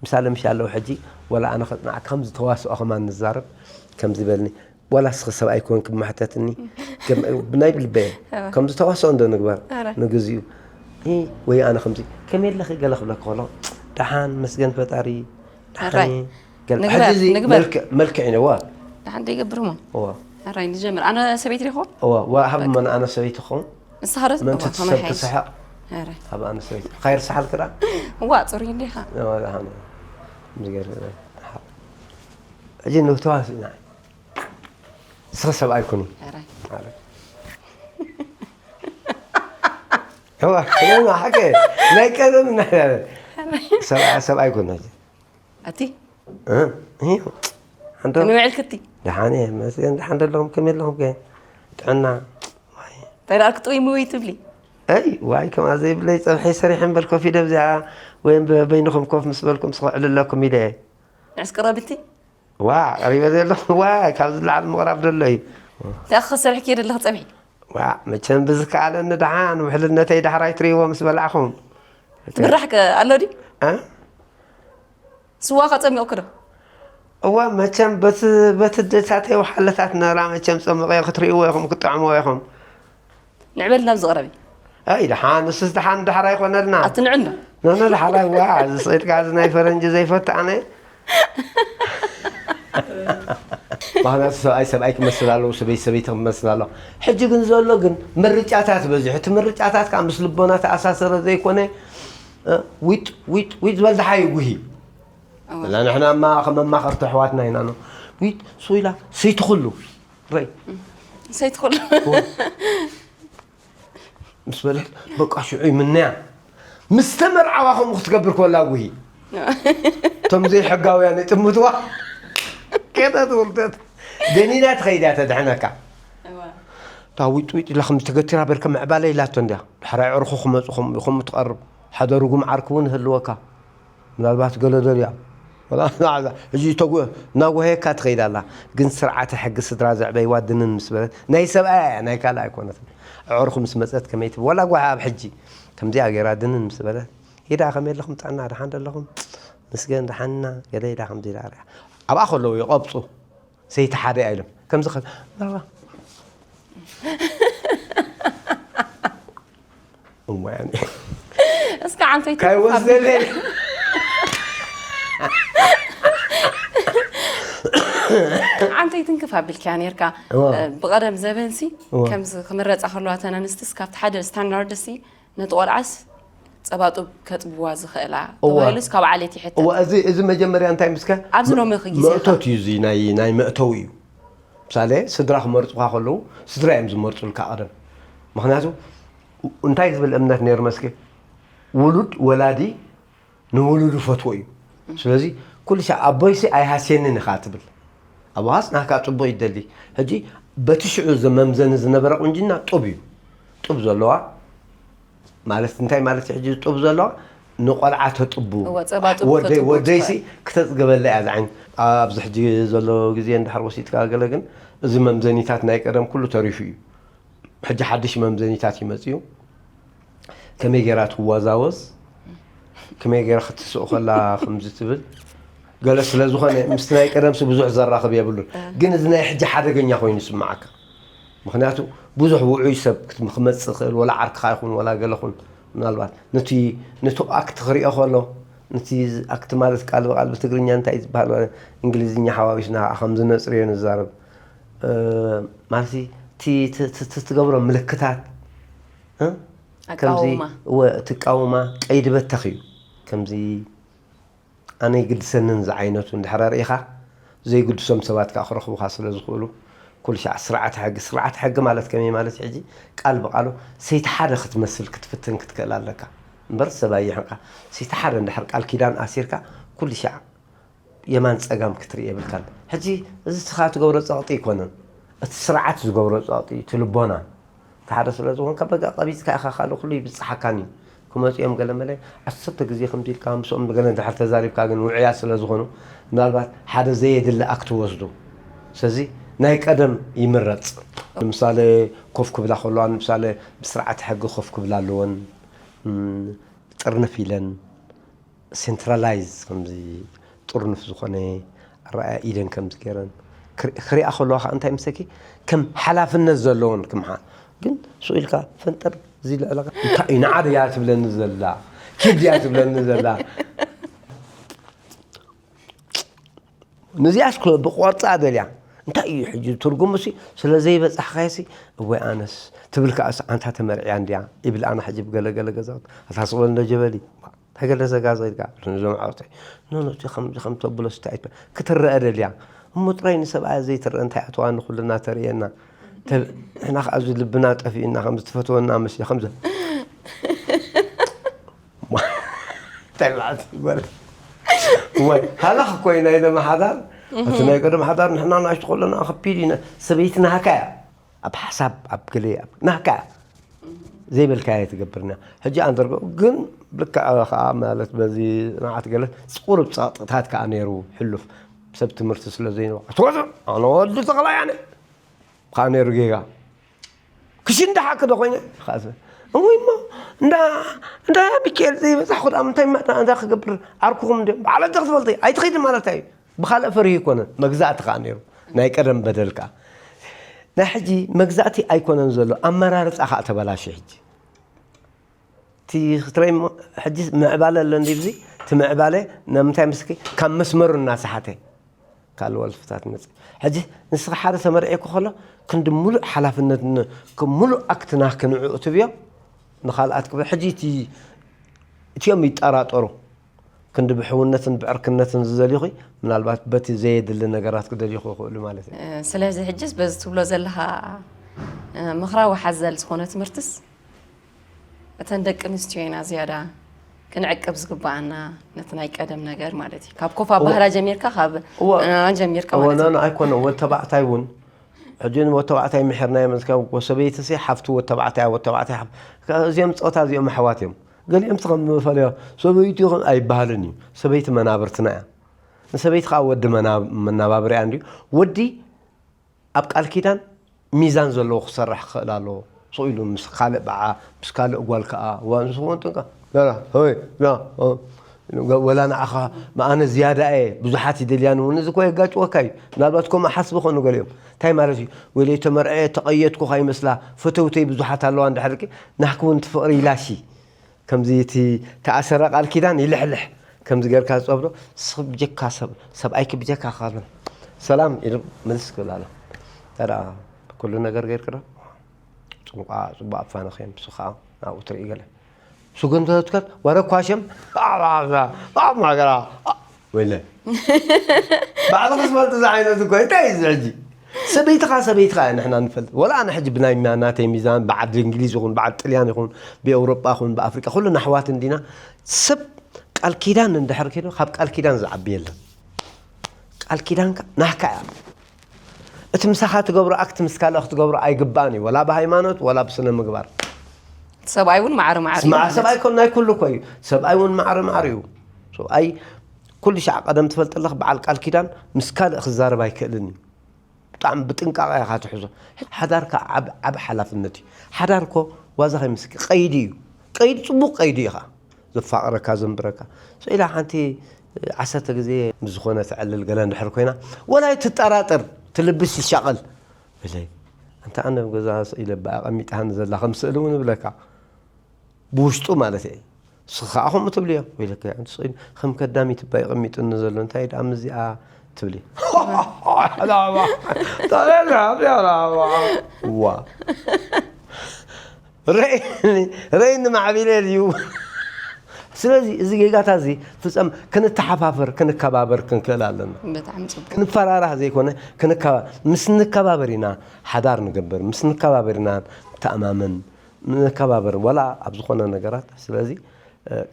ምሳሌ ምሽ ኣለዉ ሕጂ፣ ወላ ኣነ ከጽንዓካ፣ ከምዚ ተዋስኦ ከማን ንዛረብ፣ ከምዚ በልኒ። ዋላ እስኺ ሰብኣይ ኮንኪ መሕተትኒ፣ ከም-፣ ብናይ ልበ፣ እወ። ከምዚ ተዋስኦ እንዶ ንግበር፣ ኣረ። ንግዚኡ። እ፣ ወይ ኣነ ከምዚ፣ "ከመይ ኣለኺ?" ገለ ክብለኪ ከሎ፣ "ደሓን፣ መስገን ፈጣሪ፣ ደሓን ራይ። እየ።" ገለ፣ ንግበር፣ ሕጂ እዚ ንግበር። መልክዕ፣ መልክዕ እዩ፣ እወ። ደሓን ዶ ይገብር እሞ? እወ። ኣራይ ንጀምር። ኣነ ሰበይቲ ዲኹ? እወ፣ እወ፣ ሃብ እሞ ንኣነ ሰበይቲ ክኸውን። ንስኻ ዶ ምእንቲ ትብሎ፣ እቲ ከመይ ሰብ ሓይሽ? ክስሕቕ። ኧረ ካብ ኣንስተይቲ ከይርሳሓልክዳ እዋ ፅሩይ እንዲኻ። ዝገርም ሕጂ ንተዋሲና ስኸ ሰብኣይ ኩኒ ኧረ እዋ እዋ ሓቀ ናይ ቀደም ሰብኣይ ኩኒ ኣቲ ሓንቶ ከመይ ውዕልክቲ? ደሓን እየ መስገን ደሓን ደለኹም ከመይ ኣለኹም ከ ጥዕና እንታይ ደኣ ክትጥውይ ምውይ ትብሊ? ኣይ ዋይ ከምኣ ዘይብለይ ፀብሐይ ሰሪሐ እምበር ኮፍ ኢለ ኣብዚኣ ወይም በይንኹም ኮፍ ምስ በልኩም ስኽዕልለኩም ኢለ እየ ንዕስ ቅረብቲ ዋ ቀሪበ ዘለኹ ዋ ካብ ዝለዓል ምቕራብ ዘሎ እዩ እንታይ ክሰርሕ ክየ ዘለኽ ፀብሒ ዋ መቸም ብዝከኣለኒ ደሓን ውሕልነተይ ዳሕራይ ትርእይዎ ምስ በላዕኹም ትብራሕ ከ ኣሎ ድዩ? እ? ስዋ ከፀሚቑኪ ዶ? እዋ መቸም በቲ በቲ ደሳተይ ውሓለታት ነራ መቸም ፀምቐዮ ክትርእይዎ ኢኹም ክትጠዕምዎ ኢኹም ንዕበል ናብ ዝቕረብ እዩ ኣይ ደሓን ንሱስ ደሓን ዳሕራ ይኾነልና ኣቲ ንዕን ዶ? ነነ ዳሕራ ዋ እዚ ስኢልካ እዚ ናይ ፈረንጂ ዘይፈቱ ኣነ ምክንያቱ ሰብኣይ ሰብኣይ ክመስል ኣለዎ ሰበይቲ ሰበይቲ ክመስል ኣለዎ ሕጂ ግን ዘሎ ግን ምርጫታት በዚሑ እቲ ምርጫታት ከዓ ምስ ልቦና ተኣሳሰረ ዘይኮነ እ፣ ዊጥ ዊጥ ዊጥ ዝበል ደሓ ይጉሂ እና ንሕና ማ ከም መማኸርቲ ኣሕዋትና ኢና ኖ ዊጥ ሶይላ ሰይትኽሉ ረይ ሰይትኽሉ ምስ በለት በቃ ሽዑ ይምነያ ምስ ተመርዓዋ ከምኡ ክትገብር ኮላ ጉሂ እቶም ዘይሕጋውያን ይጥምትዋ ከታ ትውልደት ደኒና ትኸይዳ ተድሕነካ እታ ዊጥ ዊጥ ኢላ ከም ተገቲራ በርከ ምዕባለ ኢላቶ እንዲያ ድሕራይ ዕርኹ ክመፁ ከምኡ ከምኡ ትቐርብ ሓደ ርጉም ዓርኪ እውን ይህልወካ ምናልባት ገለ ደልያ ወላ ናዛ ሕጂ ተጉ እናጓሃየካ ትኸይድ ኣላ ግን ስርዓተ ሕጊ ስድራ ዘዕበይዋ ድንን ምስ በለት ናይ ሰብኣያ እያ ናይ ካልእ ኣይኮነትን ኣዕርኹ ምስ መፀት ከመይ ትብል ወላ ጓሃ ኣብ ሕጂ ከምዚኣ ገይራ ድንን ምስ በለት ሂዳ ከመይ ኣለኹም ጥዕና ደሓን ደለኹም ምስገን ደሓንና ገለ ኢላ ከምዚ ኢላ ርያ ኣብኣ ከለዉ ይቐብፁ ሰይቲ ሓደ እያ ኢሎም ከምዚ ከ እዋይ እስካ ዓንተይ ካይወስደለ ዓንተይ ትንክፍ ኣቢልካያ ነርካ እዋ። ብቐደም ዘበንሲ እዋ። ከምዚ ክምረፃ ከለዋ ተን ኣንስትስ ካብቲ ሓደ ስታንዳርድሲ ነቲ ቆልዓስ ፀባጡብ ከጥብዋ ዝኽእላ እዋ። ተባሂሉስ ካብ ዓሌት ይሕተት እዋ እዚ እዚ መጀመርያ እንታይ ምስከ ኣብዚ ሎሚ ጊዜ መእቶት እዩ እዚ ናይ ናይ መእተዊ እዩ ምሳሌ ስድራ ክመርፁካ ከለዉ ስድራ እዮም ዝመርፁልካ ቀደም ምክንያቱ እንታይ ዝብል እምነት ነይሩ መስኪ ውሉድ ወላዲ ንውሉዱ ፈትዎ እዩ ስለዚ ኩሉ ሻዕ ኣቦይሲ ኣይሃስየንን ኢኻ ትብል ኣቦኻስ ናካ ፅቡቅ ይደሊ ሕጂ በቲ ሽዑ መምዘኒ ዝነበረ ቁንጅና ጡብ እዩ ጡብ ዘለዋ ማለት እንታይ ማለት እዩ ሕጂ ጡብ ዘለዋ ንቆልዓ ተጥቡ እወ፣ ጸባ ጡብ ወደይ ተጥቡ ወደይሲ ትኽእል። ክተፅግበላ እያ ዝዓይን ኣብዚ ሕጂ ዘሎ ግዜ እንድሕር ወሲድካ ገለ ግን እዚ መምዘኒታት ናይ ቀደም ኩሉ ተሪፉ እዩ ሕጂ ሓድሽ መምዘኒታት ይመፅእ እዩ ከመይ ገይራ ትዋዛወዝ ከመይ ገይራ ክትስእ ከላ ከምዚ ትብል ገለ ስለ ዝኾነ ምስቲ ናይ ቀደምሲ ብዙሕ ዘራኽብ የብሉን ግን እዚ ናይ ሕጂ ሓደገኛ ኮይኑ ይስምዓካ ምክንያቱ ብዙሕ ውዑይ ሰብ ክመፅእ ይኽእል ወላ ዓርክኻ ይኹን ወላ ገለኹን ምናልባት ነቲ ነቲ ኣክት ክሪኦ ከሎ ነቲ ኣክት ማለት ቃል ብቃል ብትግርኛ እንታይ ዝበሃል ማለት እንግሊዝኛ ሓዋዊስና ከዓ ከም ዝነፅርዮ ንዛረብ ማለት እቲ ትገብሮ ምልክታት ከምዚ ኣቃውማ እወ ትቃውማ ቀይዲ በተኽ እዩ ከምዚ ኣነ ይግድሰንን ዝዓይነቱ እንድሕር ርኢኻ ዘይግድሶም ሰባት ከዓ ክረኽቡኻ ስለ ዝኽእሉ ኩሉ ሻዕ ስርዓተ ሕጊ ስርዓተ ሕጊ ማለት ከመይ ማለት ሕጂ ቃል ብቃሉ ሰይቲ ሓደ ክትመስል ክትፍትን ክትክእል ኣለካ እምበር ሰብ ኣየሕንቃ ሰይቲ ሓደ እንድሕር ቃል ኪዳን ኣሲርካ ኩሉ ሻዕ የማን ጸጋም ክትርኢ የብልካን። ሕጂ እዚ ንስኻ ትገብሮ ጸቕጢ ኣይኮነን፣ እቲ ስርዓት ዝገብሮ ጸቕጢ እዩ፣ እቲ ልቦና። እቲ ሓደ ስለ ዝኾንካ በቃ ቀቢጽካ ኢኻ ካልእ ኩሉ ይብጽሓካን እዩ። ክመጹ እዮም ገለ መለ ዓሰርተ ግዜ ከምዚ ኢልካ ምስኦም ገለ እንድሕር ተዛሪብካ ግን ውዑያት ስለ ዝኾኑ ምናልባት ሓደ ዘየድሊ ኣክት ወስዱ። ስለዚ ናይ ቀደም ይምረጽ። ንምሳሌ ኮፍ ክብላ ከለዋ ንምሳሌ ብስርዓት ሕጊ ኮፍ ክብላ ኣለወን። ጥርንፍ ኢለን ሴንትራላይዝ ከምዚ ጥርኑፍ ዝኾነ ኣረኣያ ኢደን ከምዚ ገይረን ክር- ክሪኣ ከለዋ ከዓ እንታይ ምሰኪ ከም ሓላፍነት ዘለዎን ክምሓ ግን ስኡ ኢልካ ፈንጠር እዚ ልዕለካ እንታይ እዩ ንዓ ድያ ትብለኒ ዘላ ኪድ ድያ ትብለኒ ዘላ ነዚኣስ ብቆርፃ ደልያ እንታይ እዩ ሕጂ ትርጉሙ ሲ? ስለ ዘይበጻሕካዮ ሲ? እወይ ኣነስ ትብል ከኣ ሲ ኣንታ ተመርዕያ እንድያ ይብል ኣነ ሕጂ ብገለ ገለ ገዛውት ኣታ ስቕ በል እንዶ ጀበሊ እንታይ ገለ ዘጋዘ ኢልካ እዞም ዓውተይ ኖ ኖ እቲ ከምዚ ከም ተብሎ ሲ እንታይ ኣይትበል ክትረአ ደልያ እሞ ጥራይ ንሰብኣያ ዘይትረአ እንታይ ኣተዋ ንኹልና ተርእየና ንሕና ከኣ እዚ ልብና ጠፊእና ከም ዝትፈትወና መስለ ከም እንታይ ማለት ይበል ወይ ሃላኽ ኮይና ኢለ መሓዳር እቲ ናይ ቀደም ሓዳር ንሕና ናሽቱ ከለና ከቢድ እዩ ሰበይቲ ናሃካ እያ ኣብ ሓሳብ ኣብ ገለ ናሃካ እያ ዘይበልካያ ትገብርና ሕጂ ኣንተርጎ ግን ልክዕ ከዓ ማለት በዚ ንዓት ገለ ቁሩብ ፀቕጥታት ከዓ ነይሩ ሕሉፍ ሰብ ትምህርቲ ስለ ዘይነበ ትወፅእ ኣነ ወዲ ተኽላይ ኣነ ከዓ ነይሩ ጌጋ ክሽንዳ ሓቂ ዶ ኮይነ እሞ እንዳ እንዳ ሚካኤል ዘይበፃሕኩ ዳ ምንታይ ማታ እንዳ ክገብር ዓርኩኹም እንዲኦም ባዕለ እንተ ክትፈልጠይ ኣይትኸይድ ማለት እዩ ብኻልእ ፈሪህ ይኮነ መግዛእቲ ከዓ ነይሩ ናይ ቀደም በደል ከዓ ናይ ሕጂ መግዛእቲ ኣይኮነን ዘሎ ኣመራርፃ ከዓ ተበላሽ ሕጂ እቲ ክትረይ ሕጂ ምዕባለ ኣሎ እንዲብዚ እቲ ምዕባለ ንምንታይ ምስኪ ካብ መስመሩ እናሰሓተ ካልእ ወልፍታት መጽእ። ሕጂ ንስኻ ሓደ ተመርዒ ክኸሎ ክንዲ ሙሉእ ሓላፍነት ን- ከም ሙሉእ ኣክትና ክንዕኡ ትብዮ ንኻልኣት ክብል ሕጂ እቲ እቲኦም ይጠራጠሩ ክንዲ ብሕውነትን ብዕርክነትን ዝደልዩኺ ምናልባት በቲ ዘየድሊ ነገራት ክደልዩኺ ይኽእሉ ማለት እዩ። ስለዚ ሕጅስ በዚ ትብሎ ዘለኻ ምኽራዊ ሓዘል ዝኾነ ትምህርትስ እተን ደቂ ኣንስትዮ ኢና ዝያዳ ክንዕቅብ ዝግበኣና ነቲ ናይ ቀደም ነገር ማለት እዩ ካብ ኮፍ ኣባህላ ጀሚርካ ካብ ጀሚርካ ማለት እዩ ኣይኮነ ወድ ተባዕታይ እውን ሕጂ ወድ ተባዕታይ ምሕርናዮ መስካ ሰበይቲ ሲ ሓፍቱ ወድ ተባዕታይ ወድ ተባዕታይ እዚኦም ፀወታ እዚኦም ኣሕዋት እዮም ገሊኦም ከም ፈለዮ ሰበይቲ ይኹን ኣይበሃልን እዩ ሰበይቲ መናብርትና እያ ንሰበይቲ ከዓ ወዲ መናባብሪያ እንዲዩ ወዲ ኣብ ቃል ኪዳን ሚዛን ዘለዎ ክሰርሕ ክኽእል ኣለዎ። ስቕ ኢሉ ምስ ካልእ በዓ ምስ ካልእ ጓል ከዓ ዋ ንስኹም ጥንቀ ገና ሆይ ና ወላ ንዓኻ ኣነ ዝያዳ እየ ብዙሓት ይደልያኒ እውን እዚ እኮ የጋጭወካ እዩ ምናልባት ከምኡ ሓስቢ ኾኑ ገሊኦም እንታይ ማለት እዩ ወይለይ ተመርዐ ተቐየድኩ ካይመስላ ፈተውተይ ብዙሓት ኣለዋ እንድሕር ናህኪ እውን ትፍቕሪ ኢላሺ ከምዚ እቲ ተኣሰረ ቃል ኪዳን ይልሕልሕ ከምዚ ገርካ ዝፀብዶ ስብ ብጀካ ሰብ ሰብኣይኪ ብጀካ ካሎ ሰላም ኢሉ ምልስ ክብል ኣሎ ተዳ ኩሉ ነገር ገይርክ ዶ ፅንቋ ፅቡቅ ኣፋነኸ ምስ ከዓ ናብኡ ትርኢ ገለ ስጉምቲ ትከድ ወረ ኳሸም ማገራ ወይለ ባዕልኻ ዝፈልጥ ዝዓይነቱ እኮ እንታይ እዩ ሕጂ ሰበይትኻ ሰበይትኻ እያ ንሕና ንፈልጥ ወላ ኣነ ሕጂ ብናይ ናተይ ሚዛን ብዓዲ እንግሊዝ ይኹን ብዓዲ ጥልያን ይኹን ብኤውሮጳ ይኹን ብኣፍሪቃ ኩሉ ናሕዋት እንዲና ሰብ ቃል ኪዳን እንድሕር ኪዶ ካብ ቃል ኪዳን ዝዓቢ የለን ቃል ኪዳንካ ናህካ እያ እቲ ምሳኻ ትገብሮ ኣክት ምስ ካልእ ክትገብሮ ኣይግባእን እዩ ወላ ብሃይማኖት ወላ ብስነ ምግባር ሰብኣይ እውን ማዕረ ማዕረ እዩ ማለት ሰብኣይ ኮን ናይ ኩሉ እኮ እዩ ሰብኣይ እውን ማዕረ ማዕረ እዩ ሰብኣይ ኩሉ ሻዕ ቀደም ትፈልጥ ኣለኽ በዓል ቃል ኪዳን ምስ ካልእ ክዛረብ ኣይክእልን እዩ ብጣዕሚ ብጥንቃቐ ኢኻ ትሕዞ ሓዳር ከዓ ዓብ ዓብ ሓላፍነት እዩ ሓዳር እኮ ዋዛ ከይምስኪ ቀይዲ እዩ ቀይዲ ፅቡቅ ቀይዲ ኢኻ ዘፋቕረካ ዘንብረካ ስኢላ ሓንቲ ዓሰርተ ግዜ ምስ ዝኾነ ትዕልል ገለ እንድሕር ኮይና ወላ ትጠራጠር ትልብስ ይሻቐል በለይ ኣንታ ኣነ ኣብ ገዛ ስኢለ ብኣ ቀሚጣሃኒ ዘላ ከም ስእሊ እውን እብለካ ብውሽጡ ማለት እየ ንስኻ ከዓ ከምኡ ትብልዮ ወይለካ ኣንቲ ስኢል ከም ከዳሚት እባ ይቐሚጡኒ ዘሎ እንታይ ደኣ ምዚኣ ትብሊ ዋ ረእኒ ማዕቢለ ድዩ ስለዚ እዚ ጌጋታ እዚ ፍፀም ክንተሓፋፈር ክንከባበር ክንክእል ኣለና ብጣዕሚ ፅቡቅ ክንፈራራህ ዘይኮነ ክንከባ ምስ ንከባበር ኢና ሓዳር ንገብር ምስ ንከባበር ኢና ንተኣማመን ንከባበር ወላ ኣብ ዝኾነ ነገራት ስለዚ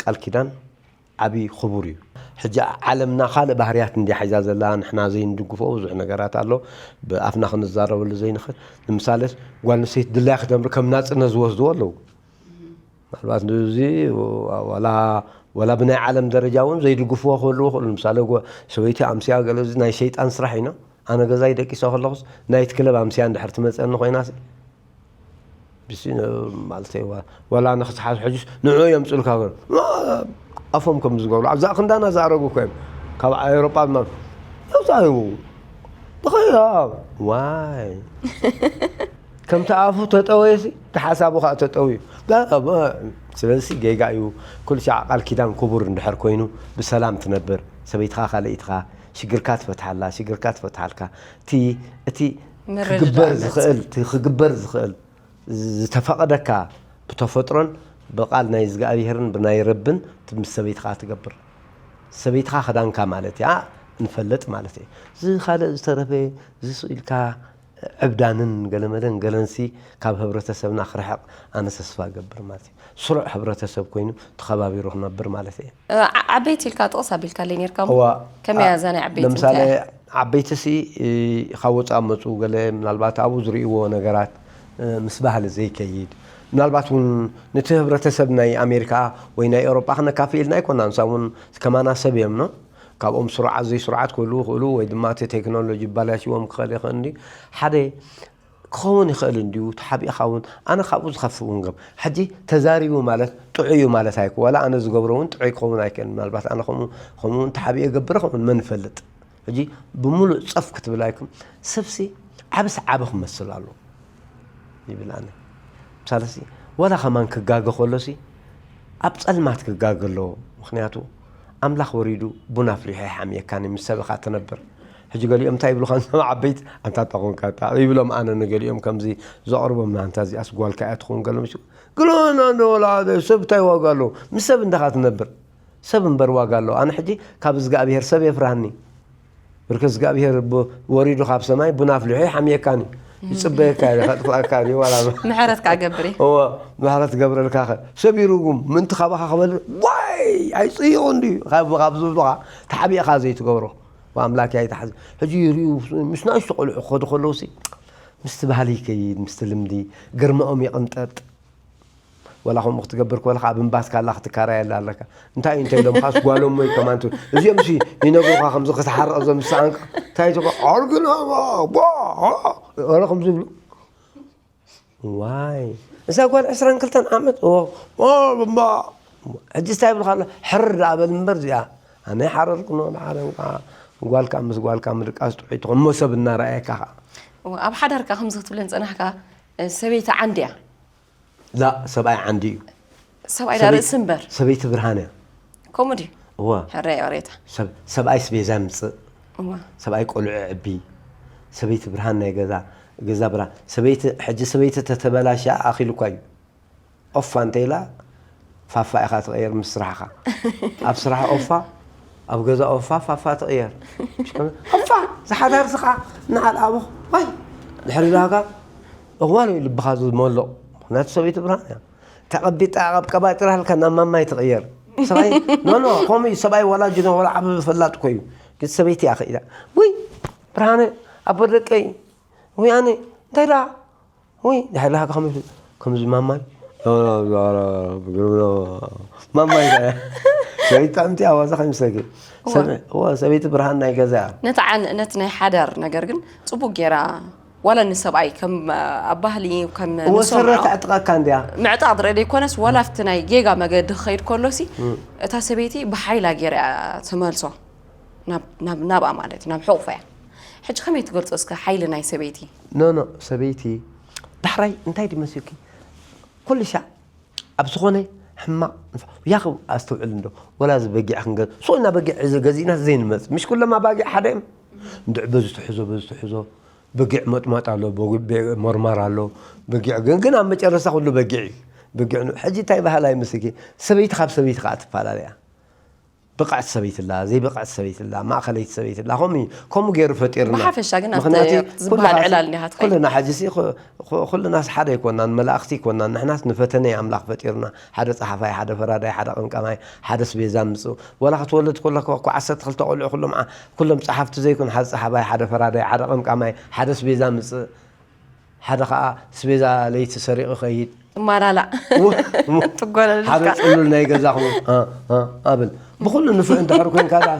ቃል ኪዳን ዓብዪ ክቡር እዩ። ሕጂ ዓለምና ካልእ ባህርያት እንድያ ሒዛ ዘላ፣ ንሕና ዘይንድግፎ ብዙሕ ነገራት ኣሎ፣ ብኣፍና ክንዛረበሉ ዘይንኽእል። ንምሳሌስ ጓል ኣንስተይቲ ድላያ ክተንብር ከም ናጽነት ዝወስድዎ ኣለዉ። ምናልባት እዚ ዋላ ዋላ ብናይ ዓለም ደረጃ እውን ዘይድግፍዎ ክህልዉ ይኽእሉ። ንምሳሌ ጓ- ሰበይቲ ኣምስያ ገለ እዚ ናይ ሸይጣን ስራሕ ኢና። ኣነ ገዛይ ደቂሰ ከለኹስ ናይት ክለብ ኣምስያ እንድሕር ትመፀኒ ኮይናስ ብሲ ማለተይ ዋ- ዋላ ንክትሓዝ ሕጅስ ንዑ የምፅልካ ገሩ ኣፎም ከም ዝገብሩ ኣብዛ ክንዳና ዝኣረጉ እኮ እዮም ካብ ኤውሮጳ ድማ ኣብዛ እዩ ብኸያ ዋይ ከምቲ ኣፉ ተጠወየሲ ተሓሳቡ ከዓ ተጠውዩ ስለዚ ጌጋ እዩ ኩሉ ሻዕ ቃል ኪዳን ክቡር እንድሕር ኮይኑ ብሰላም ትነብር ሰበይትኻ ካልእትኻ ሽግርካ ትፈትሓላ፣ ሽግርካ ትፈትሓልካ። እቲ እቲ ክግበር ዝኽእል፣ እቲ ክግበር ዝኽእል ዝተፈቐደካ ብተፈጥሮን ብቓል ናይ እግዚኣብሄርን ብናይ ረብን ምስ ሰበይትኻ ትገብር። ሰበይትኻ ክዳንካ ማለት እያ፣ ንፈልጥ ማለት እዩ። እዚ ካልእ ዝተረፈ፣ እዚ ስቕ ኢልካ ዕብዳንን ገለመለን ገለንሲ ካብ ህብረተሰብና ክርሕቕ ኣነ ተስፋ እገብር ማለት እዩ። ስሩዕ ህብረተሰብ ኮይኑ ተኸባቢሩ ክነብር ማለት እየ። ዓ-፣ ዓበይቲ ኢልካ ጥቕስ ኣቢልካለይ ነርካ እሞ፣ እዋ፣ ከመይ እያ እዛ ናይ ዓበይቲ ለምሳሌ እንታይ እያ? ዓበይቲ ሲ፣ እ፣ ካብ ወፃእ መፁ ገለ ምናልባት ኣብኡ ዝርእይዎ ነገራት፣ እ፣ ምስ ባህሊ ዘይከይድ፣ ምናልባት እውን ነቲ ህብረተሰብ ናይ ኣሜሪካ ወይ ናይ ኤውሮጳ ክነካፍእ ኢልና ኣይኮናን። ንሳ እውን ከማና ሰብ እዮም፣ ኖ? ካብኦም ስሩዓት ዘይስሩዓት ክህልዉ ይኽእሉ፣ ወይ ድማ እቲ ቴክኖሎጂ ይባላሽዎም ክኽእል ይኽእል እንዲ ሓደ ክኸውን ይኽእል እንድዩ። ተሓቢእኻ እውን ኣነ ካብኡ ዝኸፍእ እውን ገብ ሕጂ ተዛሪቡ ማለት ጥዑይ እዩ ማለት ኣይኮ ዋላ ኣነ ዝገብሮ እውን ጥዑይ ክኸውን ኣይክእል። ምናልባት ኣነ ከምኡ ከምኡ እውን ተሓቢኤ ገብረ ከምኡ መን ይፈልጥ። ሕጂ ብምሉእ ጸፍ ክትብል ኣይኩም ሰብሲ ዓብስ ዓቢ ክመስል ኣሎ ይብል ኣነ። ምሳለሲ ዋላ ከማን ክጋገ ከሎሲ ኣብ ጸልማት ክጋገ ኣለዎ። ምኽንያቱ ኣምላኽ ወሪዱ ቡን ኣፍሊሑ ኣይሓምየካን እዩ ምስ ሰብ ኢኻ ትነብር። ሕጂ ገሊኦም እንታይ ይብሉኻ እዞም ዓበይቲ ኣንታ ጠኾንካ ይብሎም ኣነ ንገሊኦም ከምዚ ዘቕርቦም ኣንታ እዚኣስ ጓልካ እያ ትኸውን ገሎም ግሎና ንወላ ሰብ እንታይ ዋጋ ኣለዎ ምስ ሰብ እንዳኻ ትነብር ሰብ እምበር ዋጋ ኣለዎ ኣነ ሕጂ ካብ እግዚኣብሔር ሰብ የፍርሃኒ ብርክ እግዚኣብሔር ወሪዱ ካብ ሰማይ ቡን ኣፍሊሑ ይሓምየካኒ ይፅበየካ እዩ ከጥፍኣካ እዩ ዋላ ምሕረት ከዓ ገብር እዩ እዎ ምሕረት ገብረልካ ኸ ሰብ ይርጉም ምንቲ ካባኻ ክበልዕ ዋይ ኣይፅይቑ እንድዩ ካብ ዝብሉኻ ተሓቢእኻ ዘይትገብሮ ኣምላክ ኣይትሓዝ ሕጂ ይርዩ ምስ ናእሽቱ ቆልዑ ክኸዱ ከለውሲ ምስቲ ባህሊ ይከይድ ምስቲ ልምዲ ግርማኦም ይቕንጠጥ ወላ ከምኡ ክትገብር ከለካ ኣብ እምባትካ ኣላ ክትካራየላ ኣለካ እንታይ እዩ እንተ ኢሎምካስ ጓሎም ወይ ከማን ትብል እዚኦም ሲ ይነግሩካ ከምዚ ክትሓርቕ ዘምስኣንካ እንታይ ትኮ ኣርግና ረ ከም ዝብሉ ዋይ እዛ ጓል ዕስራን ክልተን ዓመት ሕጂ እንታይ ይብልካ ኣሎ ሕር ዳኣ በል እምበር እዚኣ ኣነ ሓረርኩ ኖ ንዓለም ከዓ ጓልካ ምስ ጓልካ ምድቃስ ጥዑይ ትኾን እሞ ሰብ እናረኣየካ ከዓ ኣብ ሓዳርካ ከምዚ ክትብለን ፀናሕካ ሰበይቲ ዓንዲ እያ ላ ሰብኣይ ዓንዲ እዩ ሰብኣይ ዳ ርእሲ እምበር ሰበይቲ ብርሃን እያ ከምኡ ድዩ እዋ ሕራይ ሬታ ሰብ ሰብኣይስ ቤዛ ምጽእ እዋ ሰብኣይ ቆልዑ ዕቢ ሰበይቲ ብርሃን ናይ ገዛ ገዛ ብርሃን ሰበይቲ ሕጂ ሰበይቲ ተተበላሻ ኣኺሉ እኳ እዩ ኦፋ እንተኢላ ፋፋ ኢኻ ትቕየር ምስ ስራሕኻ ኣብ ስራሕ ኦፋ ኣብ ገዛ ኦፋ ፋፋ ትቕየር ኦፋ ዝሓዳር ስኻ ንዓል ኣቦ ዋይ ድሕሪ ዳጋ እዋን እዩ ልብኻ ዝመልቕ ምክንያቱ ሰበይቲ ብርሃን እያ ተቐቢጣ ኣብ ቀባጢራ ሃልካ ናብ ማማይ ትቕየር ሰብኣይ ኖኖ ከምኡ እዩ ሰብኣይ ዋላ ጅኖ ዋላ ዓበበ ፈላጥ እኮ እዩ ግን ሰበይቲ እያ ክኢላ ውይ ብርሃነ ኣቦ ደቀይ ውይ ኣነ እንታይ ደኣ ውይ ድሕሪ ሃልካ ከምዚ ከምዚ ማማይ ማማይ ሰበይቲ ጣዕምቲ ኣዋዛ ከይምሰኪ ሰበይቲ ብርሃን ናይ ገዛ እያ ነቲ ዓንእነት ናይ ሓዳር ነገር ግን ፅቡቅ ጌራ ዋላ ንሰብኣይ ከም ኣብ ባህሊ ከም እወ ንሰምዖ ስረ ተዕጥቐካ እንድያ ምዕጣቕ ዝርኢ ዘይኮነስ ዋላ ኣብቲ ናይ ጌጋ መገዲ ክኸይድ ከሎሲ እታ ሰበይቲ ብሓይላ ገይራ እያ ትመልሶ ናብ- ናብ- ናብኣ ማለት እዩ ናብ ሕቑፋ እያ ሕጂ ከመይ ትገልፆ እስከ ሓይሊ ናይ ሰበይቲ ኖ ኖ ሰበይቲ ዳሕራይ እንታይ ድዩ መሲልኪ ኩሉ ሻዕ ኣብ ዝኾነ ሕማቕ ንፍ- ያኸው ኣስተውዕል እንዶ ወላ እዚ በጊዕ ክንገ ሶና በጊዕ እዚ ገዚእና ዘይንመጽ ምሽ ኩሎም ኣባጊዕ ሓደ እዮም እንድዕ በዚ ትሕዞ በዚ ትሕዞ በጊዕ መጥማጥ ኣሎ በጊዕ ሞርማር ኣሎ በጊዕ ግን ግን ኣብ መጨረስታ ኩሉ በጊዕ እዩ በጊዕ ን- ሕጂ እንታይ ባህላ ይመስልኪ ሰበይቲ ካብ ሰበይቲ ከዓ ትፈላለያ ብቕዕቲ ሰበይቲ ኣላ፣ ዘይብቕዕቲ ሰበይቲ ኣላ፣ ማእኸለይቲ ሰበይቲ ኣላ፣ ከምኡ እዩ። ከምኡ ገይሩ ፈጢሩና። ብሓፈሻ ግን ኣብቲ ምኽንያቱ ዝበሃል ኩልኻስ- ዕላል እንዲኻ ትኸይድ። ኩልና ሕጂ ሲ- ኩ- ኩ- ኩልናስ ሓደ ኣይኮናን፣ መላእኽቲ ኣይኮናን። ንሕናስ ንፈተነ እዩ ኣምላኽ ፈጢሩና። ሓደ ጸሓፋይ፣ ሓደ ፈራዳይ፣ ሓደ ቀምቃማይ፣ ሓደ ስቤዛ ምጽእ። ወላ ክትወልድ ከለኻ እኮ ዓሰርተ ክልተ ቆልዑ ኩሎም ዓ- ኩሎም ጸሓፍቲ ዘይኮኑ፣ ሓደ ጸሓፋይ፣ ሓደ ፈራዳይ፣ ሓደ ቀምቃማይ፣ ሓደ ስቤዛ ምጽእ። ሓደ ኸኣ ስቤዛ ለይቲ ሰሪቑ ይኸይድ። ትማላላእ። ው- ው- ሓደ ትጎለልልካ። ጽሉል ናይ ገዛኹም እ- እ- ኣብል። ብኹሉ ንፉዕ እንድሕር ኮንካ ደኣ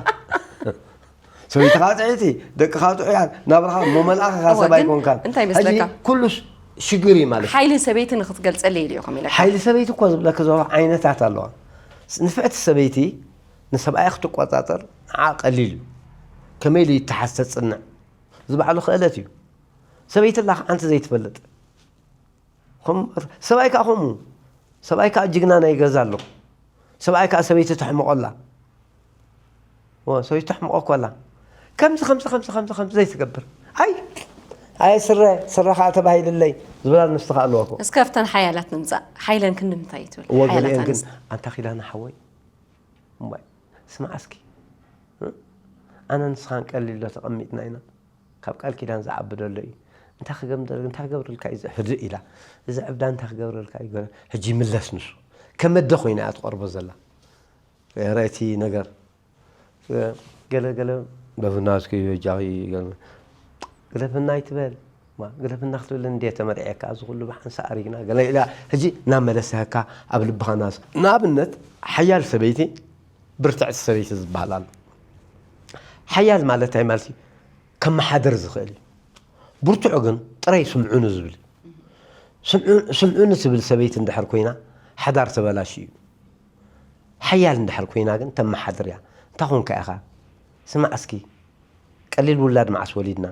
ሰበይትኻ ጥዕይቲ፣ ደቅኻ ጥዑያት፣ ናብራኻ እሞ መልኣኽኻ እወ፣ ሰብ ግን ኣይኮንካን። እንታይ ሕጂ ይመስለካ? ኩሉ ሽ- ሽግር እዩ ማለት እዩ። ሓይሊ ሰበይቲ ንኽትገልጸለይ ኢሉ ኢኹም ኢለካ። ሓይሊ ሰበይቲ እኮ ዝብለካ ዘሎ ዓይነታት ኣለዋ። ስ- ንፍዕቲ ሰበይቲ ንሰብኣያ ክትቆጻጸር ንዓ ቀሊል እዩ። ከመይ ኢሉ ይተሓዝ ተጽንዕ። እዚ ባዕሉ ክእለት እዩ። ሰበይቲ ኣላ ሓንቲ ዘይትፈልጥ። ከም- ሰብኣይ ከዓ ከምኡ። ሰብኣይ ከዓ ጅግና ናይ ገዛ ኣሎ። ሰብኣይ ከዓ ሰበይቲ ተሕምቆ ኣላ። ወ- ሰበይቲ ተሕምቆ እኮ ኣላ። ከምዚ ከምዚ ከምዚ ከምዚ ከምዚ ዘይትገብር ኣይ ኣይ ስረ ስረ ከዓ ተባሂልለይ ዝበላ ንስኻ ኣለዋ እኮ። እስከ ኣብተን ሓያላት ንምፃእ። ሓይለን ክንዲ ምንታይ እዩ ትብል? እወ ሓያላት ገሊአን ግን ኣንስቲ። ኣንታ ኪዳነ ሓወይ እምባይ ስማዕ እስኪ እ? ኣነ ንስኻን ቀሊል ዶ ተቐሚጥና ኢና? ካብ ቃል ኪዳን ዝዓቢ ደሎ እዩ። እንታይ ክገምደል እንታይ ክገብረልካ እዩ እዚ ህድእ ኢላ እዚ ዕብዳ እንታይ ክገብረልካ እዩ ገለ ሕጂ ይምለስ ንሱ ከመደ ኮይና እያ ትቐርቦ ዘላ ረእቲ ነገር ገለ ገለ በፍና እስኪ በጃኺ ገለ ግደፍና ኣይትበል ማ ግደፍና ክትብል እንዴ ተመርዕየካ እዚ ኩሉ ብሓንሳ ኣሪግና ገለ ኢላ ሕጂ እናመለሰካ ኣብ ልብኻ ናስ ንኣብነት ሓያል ሰበይቲ ብርትዕቲ ሰበይቲ ዝበሃል ኣሎ ሓያል ማለት እንታይ ማለት እዩ ከመሓድር ዝኽእል እዩ ብርቱዕ ግን ጥራይ ስምዑኒ ዝብል እዩ ስምዑኒ ትብል ሰበይቲ እንድሕር ኮይና ሓዳር ተበላሽ እዩ ሓያል እንድሕር ኮይና ግን ተመሓድር እያ እንታይ ኮንካ ኢኻ ስማዕ እስኪ ቀሊል ውላድ መዓስ ወሊድና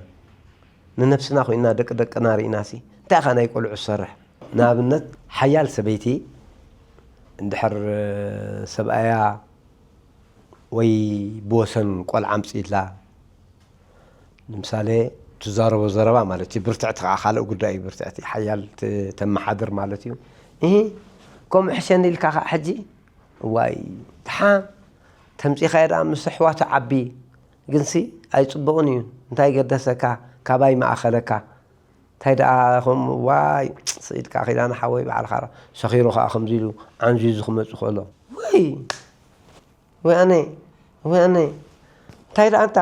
ንነብስና ኮይና ደቂ ደቅና ርኢናሲ እንታይ ኢኻ ናይ ቆልዑ ዝሰርሕ ንኣብነት ሓያል ሰበይቲ እንድሕር ሰብኣያ ወይ ብወሰን ቆልዓ ኣምፅኢላ ንምሳሌ ትዛረቦ ዘረባ ማለት እዩ ብርትዕቲ ከዓ ካልእ ጉዳይ እዩ ብርትዕቲ ሓያል ተመሓድር ማለት እዩ እ ከምኡ ሕሸኒ ኢልካ ከዓ ሕጂ ዋይ ድሓ ተምፂኻዮ ደኣ ምስ ኣሕዋቱ ዓቢ ግንሲ ኣይፅቡቕን እዩ እንታይ ገደሰካ ካባይ መኣኸለካ እንታይ ደኣ ከም ዋይ ስኢድካ ኪዳነ ሓወይ በዓልካ ሰኺሩ ከዓ ከምዚ ኢሉ ዓንዚዙ ክመፁ ከሎ ወይ ወይ ኣነ ወይ ኣነ እንታይ ደኣ ኣንታ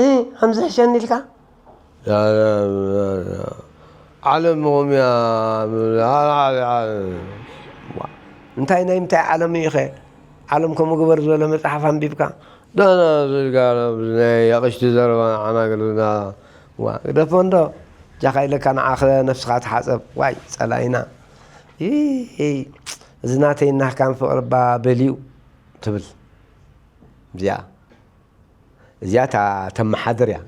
እ ከምዚ ሕሸኒ ኢልካ ዓለም ምቑምያ እንታይ ናይ ምንታይ ዓለም እዩ ኸ ዓለም ከምኡ ግበር ዝበለ መፅሓፍ ኣንቢብካ ዳና ዝልጋና ናይ ኣቕሽቲ ዘረባ ዓናግልና ዋ ግደፎ እንዶ ጃኻ ኢለካ ንዓኸ ነፍስኻ ተሓፀብ ዋይ ፀላኢና እዚ ናተይ እናህካን ፍቕሪ ባ በልዩ ትብል እዚኣ እዚኣ እታ ተመሓድር እያ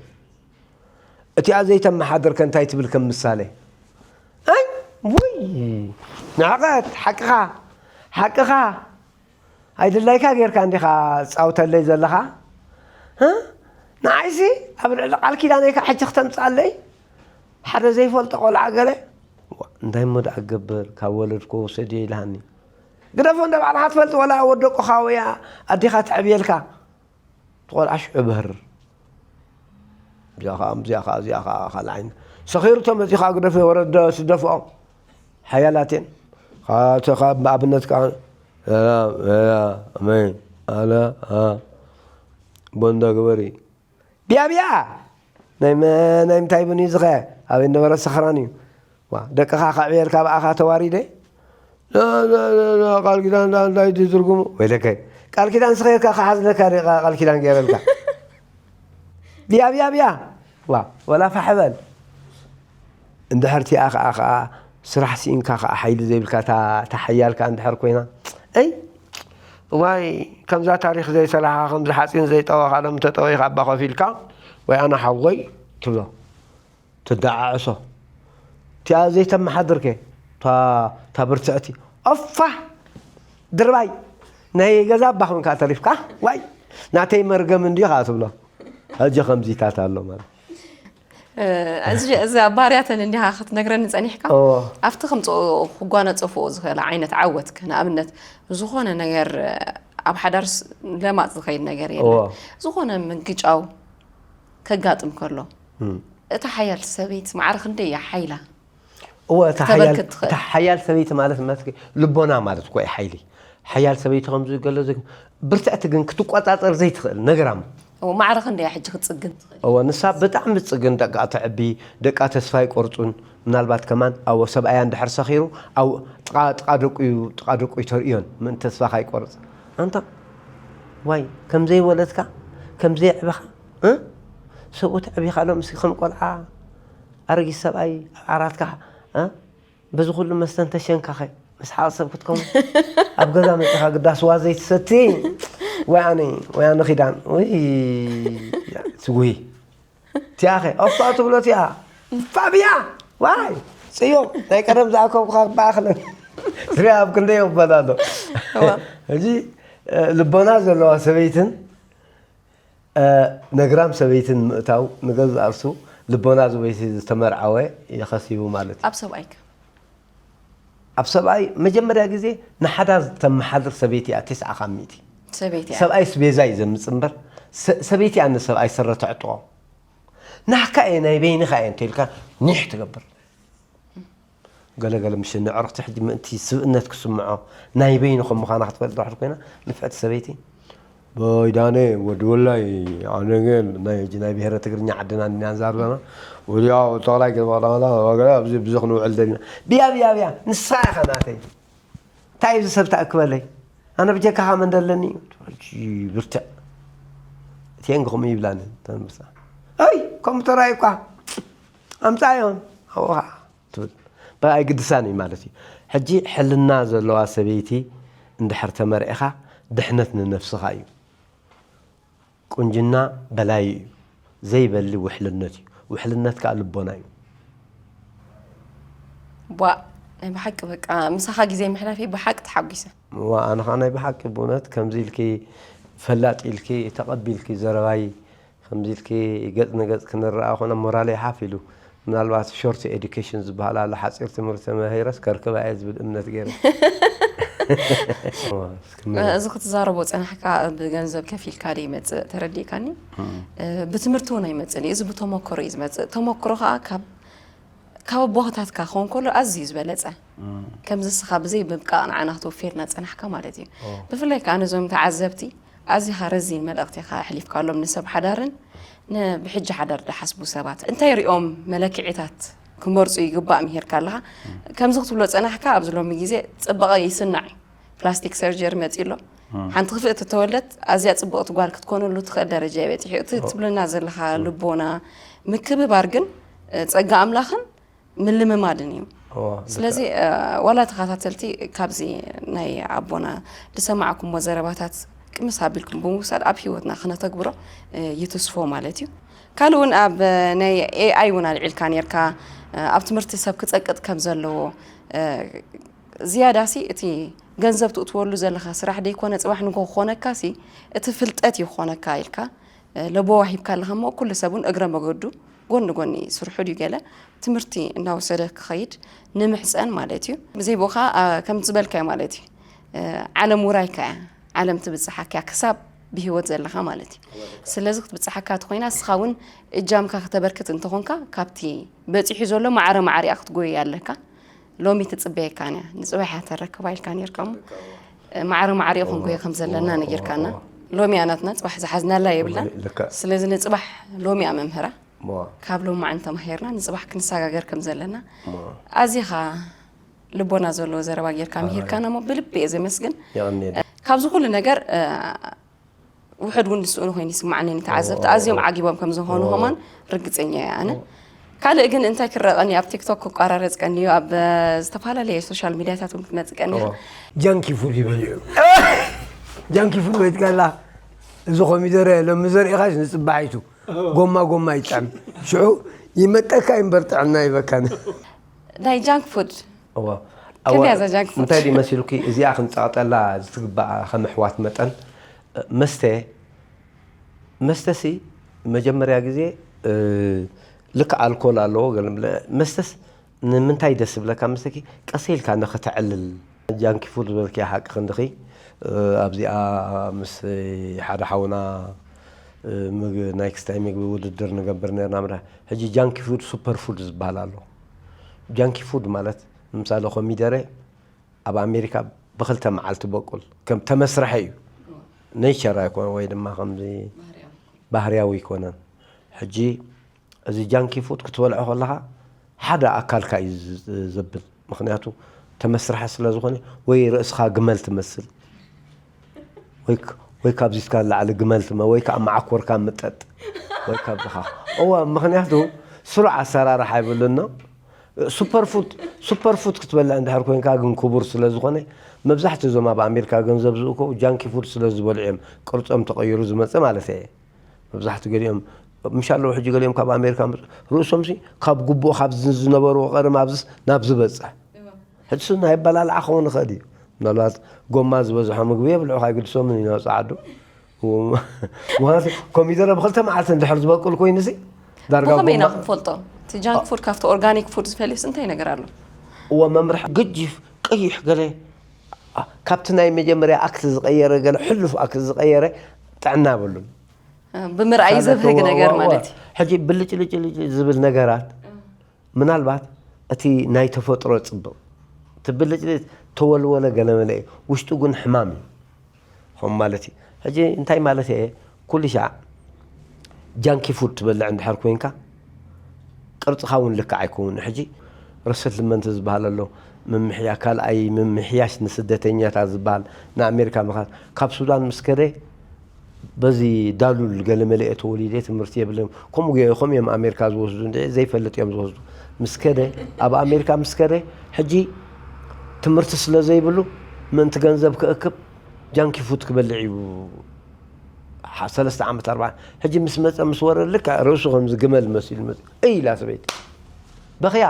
እቲኣ ዘይተመሓድር ከ እንታይ ትብል ከም ምሳሌ ኣይ ውይ ንዕቐት ሓቅኻ ሓቅኻ ኣይድላይካ ጌርካ እንዲኻ ትፃውተለይ ዘለኻ ንዓይሲ ኣብ ልዕሊ ቃል ኪዳነይ ከዓ ሕጂ ክተምፅኣለይ ሓደ ዘይፈልጦ ቆልዓ ገለ እንታይ እሞ ደኣ ክገብር ካብ ወለድኮ ውሰድዮ ኢልሃኒ ግደፎ እንደ ባዕልኻ ትፈልጥ ወላ ወደቁኻ ወያ ኣዴኻ ትዕብየልካ ትቆልዓ ሽዑ በህር እዚኣ ከዓ እዚኣ ከዓ እዚኣ ከዓ ካልዓይን ሰኺሩ ተመፂኻ ግደፎ ወረደ ስደፍኦ ሓያላትን ካብኣብነት ከዓ ኣመን ኣለ ቦንዳ ግበሪ ቢያ ቢያ ናይ ናይ ምንታይ ብን እዩ ዝኸ ኣበይ ነበረ ሰኽራን እዩ ደቅኻ ከዕብየልካ ብኣኻ ተዋሪደ ቃል ኪዳን እንታይ ትርጉሙ ወይለከ ቃል ኪዳን ስኸርካ ክሓዝለካ ቃል ኪዳን ገይረልካ ቢያ ቢያ ቢያ ዋ ወላ ፋሕ በል እንድሕር ቲኣ ከዓ ከዓ ስራሕ ስኢንካ ከዓ ሓይሊ ዘይብልካ ተሓያልካ እንድሕር ኮይና እይ እዋይ ከምዛ ታሪክ ዘይሰላሓ ከምዚ ሓፂን ዘይጠወኻ ሎም ተጠወይካ ኣባ ኮፍ ኢልካ ወይ ኣነ ሓወይ ትብሎ ትደዓዕሶ እቲኣ ዘይተመሓድርከ እታ ብርትዕቲ ኦፋ ድርባይ ናይ ገዛ ኣባ ኮንካ ተሪፍካ ዋይ ናተይ መርገም እንዲኻ ትብሎ ሕጂ ከምዚታት ኣሎ ማለት እዚ እዛ ባህርያተን እንዲኻ ክትነግረኒ ጸኒሕካ ኣብቲ ከምፅኦ ክጓነፀፍኦ ዝኽእላ ዓይነት ዓወት ንኣብነት ዝኾነ ነገር ኣብ ሓዳር ለማፅ ዝኸይድ ነገር የለ ዝኾነ ምግጫው ከጋጥም ከሎ እታ ሓያል ሰበይቲ ማዕረ ክንደይ እያ ሓይላ እወ እታ ሓያል ሰበይቲ ማለት ማለት ልቦና ማለት እኮ ሓይሊ ሓያል ሰበይቲ ከም ዝገሎ ብርትዕቲ ግን ክትቆፃፀር ዘይትኽእል ነግራም ማዕረ ክንደይ ሕጂ ክትፅግን ትኽእል እወ ንሳ ብጣዕሚ ትፅግን ደቃ ተዕቢ ደቃ ተስፋ ይቆርፁን ምናልባት ከማን ኣብ ሰብኣያ እንድሕር ሰኺሩ ኣብ ጥቃ ደቁ እዩ ጥቃ ደቁ እዩ ተርእዮን ምእንቲ ተስፋ ካይቆርፅ ኣንታ ዋይ ከምዘይወለድካ ከምዘይዕበኻ ሰብኡት ዕቢኻሎም እስኪ ከም ቆልዓ ኣረጊት ሰብኣይ ኣብ ዓራትካ በዚ ኩሉ መስተን ተሸንካኸ መስሓቕ ሰብ ክትከውን ኣብ ገዛ መፅኻ ግዳ ስዋ ዘይትሰቲ ወይ ኣነ ወይ ኣነ ኺዳን ወይ ትጉሂ ቲያኸ ኦፋ ትብሎ ቲያ ፋብያ ዋይ ፅዮ ናይ ቀደም ዝኣከብኩኻ ክበኣኽለን ትሪያ ኣብ ክንደይ ይቕበል ኣሎ ሕጂ ልቦና ዘለዋ ሰበይትን እ፣ ነግራም ሰበይትን ምእታው ንገዛእ ርእሱ ልቦና ዝበይቲ ዝተመርዓወ ይኸሲቡ ማለት እዩ። ኣብ ሰብኣይከ? ኣብ ሰብኣይ መጀመርያ ግዜ ንሓዳር ዝተመሓድር ሰበይቲ እያ፣ ተስዓ ካብ ሚእቲ። ሰበይቲ እያ። ሰብኣይ ስቤዛ እዩ ዘምጽእ እምበር፣ ሰ-፣ ሰበይቲ እያ ንሰብኣይ ስረ ተዕጥቖ። ናህካ እየ፣ ናይ በይንኻ እየ እንተኢልካ ኒሕ ትገብር። ገለገለ ምሽ ንዕርኽቲ ሕጂ ምእንቲ ስብእነት ክስምዖ ናይ በይኑ ከም ምዃና ክትፈልጥ ድሕር ኮይና ንፍዕቲ ሰበይቲ፣ በይዳነ ወዲ ወላይ ኣነገል ናይ ሕጂ ናይ ብሔረ ትግርኛ ዓድና እንዲና ንዛርበና ወዲያ ጠቕላይ ገለ ኣብዚ ብዙ ክንውዕል ደሊና ብያ ብያ ብያ ንስኻ ኢኻ ናተይ። እንታይ እዚ ሰብ ተኣክበለይ? ኣነ ብጀካኻ መን ደለኒ? ሕጂ ብርትዕ። እቲአን ከምኡ ይብላኒ። ተንብሳ። ኣይ፣ ኮምፒተር ኣይኳ። ኣምጻዮም። ኣብኡ ኸዓ ትብል። በቃ ኣይግድሳን እዩ ማለት እዩ። ሕጂ ሕልና ዘለዋ ሰበይቲ እንድሕር ተመርዒኻ ድሕነት ንነፍስኻ እዩ። ቁንጅና በላይ እዩ። ዘይበሊ ውሕልነት እዩ። ውሕልነት ከዓ ልቦና እዩ። ቧእ፣ ናይ ብሓቂ በቃ ምሳኻ ግዜ ምሕላፈይ ብሓቂ ተሓጒሰ። ዋ ኣነ ከዓ ናይ ብሓቂ ብእውነት ከምዚ ኢልኪ ፈላጥ ኢልኪ ተቐቢልኪ ዘረባይ ከምዚ ኢልኪ ገፅ ንገፅ ክንረኣ ኮነ ሞራለይ ሓፍ ኢሉ። ምናልባት ሾርት ኤዱኬሽን ዝበሃል ኣሎ ሓፂር ትምህርቲ ተመሂረስ ከርክባ እየ ዝብል እምነት ገይረ። እዚ ክትዛረቦ ፀናሕካ ብገንዘብ ከፊልካ ዶ ይመፅእ ተረዲእካኒ? ብትምህርቲ እውን ኣይመፅእን እዩ። እዚ ብተመክሮ እዩ ዝመፅእ። ተመክሮ ከዓ ካብ ካብ ኣቦታትካ ክኸውን ከሎ ኣዝዩ ዝበለፀ ከምዚ እስኻ ብዘይ ምብቃቕ ንዓና ክትወፍየልና ፀናሕካ ማለት እዩ። ብፍላይ ከዓ ነዞም ተዓዘብቲ ኣዚኻ ረዚን መልእኽቲ ኢኻ ኣሕሊፍካሎም ንሰብ ሓዳርን ንብሕጂ ሓዳር ዝሓስቡ ሰባት እንታይ ሪኦም መለክዒታት ክመርፁ ይግባእ ምሂርካ ኣለኻ። ከምዚ ክትብሎ ፀናሕካ ኣብዚ ሎሚ ግዜ ፅበቐ ይስናዕ እዩ። ፕላስቲክ ሰርጀሪ መፂ ኣሎ። ሓንቲ ክፍእቲ ተወልደት ኣዝያ ፅብቕቲ ጓል ክትኮነሉ ትኽእል ደረጃ እዩ በፂሑ። እቲ ትብለና ዘለኻ ልቦና ምክብባር ግን ጸጋ ኣምላኽን ምልምማድን እዩ። ስለዚ ዋላ ተኸታተልቲ ካብዚ ናይ ኣቦና ዝሰማዕኩሞ ዘረባታት ቅምስ ኣቢልኩም ብምውሳድ ኣብ ህይወትና ክነተግብሮ ይትስፎ ማለት እዩ። ካልእ እውን ኣብ ናይ ኤኣይ እውን ኣልዒልካ ነርካ ኣብ ትምህርቲ ሰብ ክጸቅጥ ከም ዘለዎ ዝያዳሲ እቲ ገንዘብ ትእትወሉ ዘለኻ ስራሕ ደይኮነ ጽባሕ ንጎ ክኾነካሲ እቲ ፍልጠት እዩ ክኾነካ ኢልካ ለቦዋ ሂብካ ኣለኻ እሞ ኩሉ ሰብ እውን እግረ መገዱ ጎኒ ጎኒ ስርሑ ድዩ ገለ ትምህርቲ እናወሰደ ክኸይድ ንምሕፀን ማለት እዩ። ብዘይ ብኡኻ ከም ዝበልካዮ ማለት እዩ ዓለም ውራይካ እያ፣ ዓለም ትብፅሓካ እያ ክሳብ ብህይወት ዘለኻ ማለት እዩ። ስለዚ ክትብፅሓካ ተኾይና እስኻ እውን እጃምካ ከተበርክት እንተኾንካ ካብቲ በፂሑ ዘሎ ማዕረ ማዕሪኣ ክትጎይ ኣለካ። ሎሚ ትፅበየካን እያ ንፅባሕ እያ ተረክባ ኢልካ ነርካ እሞ ማዕረ ማዕረ ይኹን ጎየ ከም ዘለና ነጊርካና። ሎሚ እያ ናትና ፅባሕ ዝሓዝናላ የብላን። ስለዚ ንፅባሕ ሎሚ እያ መምህራ። ካብ ሎማዓን ተማሂርና ንፅባሕ ክንሰጋገር ከም ዘለና ኣዚኻ ልቦና ዘለዎ ዘረባ ጌርካ ምሂርካና እሞ ብልቢ እየ ዘመስግን። ካብዚ ኩሉ ነገር ውሕድ እውን ዝስእኑ ኮይኑ ይስማዓኒ። ንተዓዘብቲ ኣዝዮም ዓጊቦም ከም ዝኾኑ ከማን ርግፀኛ እየ ኣነ። ካልእ ግን እንታይ ክረቐኒ ኣብ ቲክቶክ ክቋራረፅ ቀንዩ ኣብ ዝተፈላለየ ሶሻል ሚድያታት እውን ክትመፅእ ቀኒኻ። ጃንኪ ፉድ ይበልዑ። ጃንኪ ፉድ ወይ ትቀላ እዚ ኮሚደረ ሎሚ ዘሪእኻስ ንፅባሒቱ ጎማ ጎማ ይጥዕም ሽዑ ይመጠካ እምበር ጥዕና ይበካን። ናይ ጃንክ ፉድ እዋ ከመይ እያ እዛ ጃንክ ፉድ? እንታይ ድዩ መሲሉኪ እዚኣ ክንፀቕጠላ ዝትግባኣ ከም ኣሕዋት መጠን መስተ መስተሲ መጀመርያ ግዜ ልክ ኣልኮል ኣለዎ ገለ መስተስ ንምንታይ ደስ ዝብለካ መስተኪ ቀስ ኢልካ ንክተዕልል ጃንኪ ፉድ ዝበልክያ ሓቂ ክንድኺ ኣብዚኣ ምስ ሓደ ሓውና ናይ ክስታይ ምግቢ ውድድር ንገብር ነርና ምዳ ሕጂ ጃንኪ ፉድ ሱፐር ፉድ ዝበሃል ኣሎ ጃንኪ ፉድ ማለት ንምሳሌ ኮሚደረ ኣብ ኣሜሪካ ብክልተ መዓልቲ በቁል ከም ተመስረሐ እዩ ኔቸር ኣይኮነ ወይ ድማ ከምዚ ባህርያዊ ኣይኮነን ሕጂ እዚ ጃንኪ ፉድ ክትበልዖ ከለኻ ሓደ ኣካልካ እዩ ዘብል ምክንያቱ ተመስርሐ ስለ ዝኾነ ወይ ርእስኻ ግመል ትመስል ወይ ካብዚትካ ንላዕሊ ግመል ትመ ወይ ከዓ መዓኮርካ ምጠጥ ወይ ካብዚኻ እዋ ምክንያቱ ስሩዕ ኣሰራርሓ ይብልና ሱፐር ፉድ ሱፐር ፉድ ክትበልዕ እንድሕር ኮይንካ ግን ክቡር ስለ ዝኾነ መብዛሕትኡ እዞም ኣብ ኣሜሪካ ገንዘብ ዝእከቡ ጃንኪ ፉድ ስለ ዝበልዑ እዮም ቅርጾም ተቐይሩ ዝመጽእ ማለት እየ መብዛሕትኡ ገሊኦም ምሽ ኣለዉ ሕጂ ገሊኦም ካብ ኣሜሪካ መጹ ርእሶም ሲ ካብ ግቡእ ካብ ዝነበርዎ ቀደም ኣብዝስ ናብ ዝበጽሕ ሕጂ ሱ ናይ ኣበላልዓ ክኸውን ይኽእል እዩ ምናልባት ጎማ ዝበዝሖ ምግቢ የብልዑ ካይግድሶምን እዩ ናብ ጸዓዱ ምክንያቱ ኮሚደረ ብክልተ መዓልቲ እንድሕር ዝበቁል ኮይኑሲ ዳርጋ ብኸመይ ኢና ጎማ- ክንፈልጦ? እቲ ጃንክ ፉድ ካብቲ ኦርጋኒክ ፉድ ዝፈልዩስ እንታይ ነገር ኣሎ? እዎ መምርሒ ግጅፍ ቀይሕ ገለ ካብቲ ናይ መጀመርያ ኣክት ዝቀየረ ገለ ሕሉፍ ኣክት ዝቀየረ ጥዕና የብሉን። ብምርኣይ ዘብህግ ነገር ማለት እዩ። ሕጂ ብልጭልጭልጭ ዝብል ነገራት ምናልባት እቲ ናይ ተፈጥሮ ጽብቕ እቲ ብልጭልጭ ተወልወለ ገለመለ እዩ፣ ውሽጡ ግን ሕማም እዩ። ከም ማለት እዩ። ሕጂ እንታይ ማለት እየ? ኩሉ ሻዕ ጃንኪ ፉድ ትበልዕ እንድሕር ኮይንካ ቅርጽኻ እውን ልክዕ ኣይከውን። ሕጂ ረሰትልመንት ዝበሃል ኣሎ፣ ምምሕያ ካልኣይ ምምሕያሽ ንስደተኛታት ዝበሃል ንኣሜሪካ ምኻድ ካብ ሱዳን ምስ ከደ በዚ ዳሉል ገለመለ እየ ተወሊደ ትምህርቲ የብለን ከምኡ ገ- ከም እዮም ኣሜሪካ ዝወስዱ እንደ ዘይፈልጥ እዮም ዝወስዱ ምስ ከደ ኣብ ኣሜሪካ ምስ ከደ ሕጂ ትምህርቲ ስለ ዘይብሉ ምእንቲ ገንዘብ ክእክብ ጃንኪ ፉድ ክበልዕ እዩ ሓ- ሰለስተ ዓመት ኣርባ ሕጂ ምስ መፀ ምስ ወረ ልክዕ ርእሱ ከምዚ ግመል መሲሉ መፂ እይ ኢላ ሰበይቲ በኽያ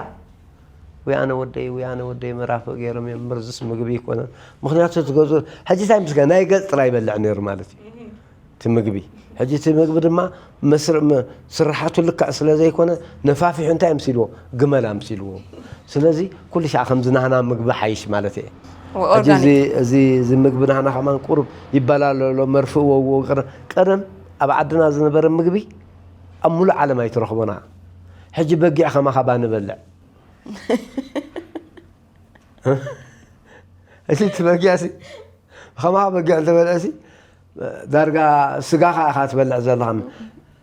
ወይ ኣነ ወደይ ወይ ኣነ ወደይ መራፍእ ገይሮም እዮም ምርዝስ ምግቢ ይኮነን ምክንያቱ ትገዙ ሕጂ እንታይ ምስ ናይ ገፅ ጥራይ ይበልዕ ነይሩ ማለት እዩ እቲ ምግቢ ሕጂ እቲ ምግቢ ድማ መስር- ም- ስርሓቱ ልክዕ ስለ ዘይኮነ ነፋፊሑ እንታይ ኣምሲልዎ ግመል ኣምሲልዎ ስለዚ ኩሉ ሻዕ ከምዚ ናህና ምግቢ ሓይሽ ማለት እየ ሕጂ እዚ ኦርጋኒክ እዚ እዚ ምግቢ ናህና ከማን ቁሩብ ይበላለሎ መርፍእዎ ቀደም ኣብ ዓድና ዝነበረ ምግቢ ኣብ ሙሉእ ዓለም ኣይትረኽቦና ሕጂ በጊዕ ከማኻ ባንበልዕ እዚ እቲ በጊዕ ሲ ከማኻ በጊዕ እንተበልዐ ሲ ዳርጋ ስጋኻ ኢኻ ትበልዕ ዘለኻ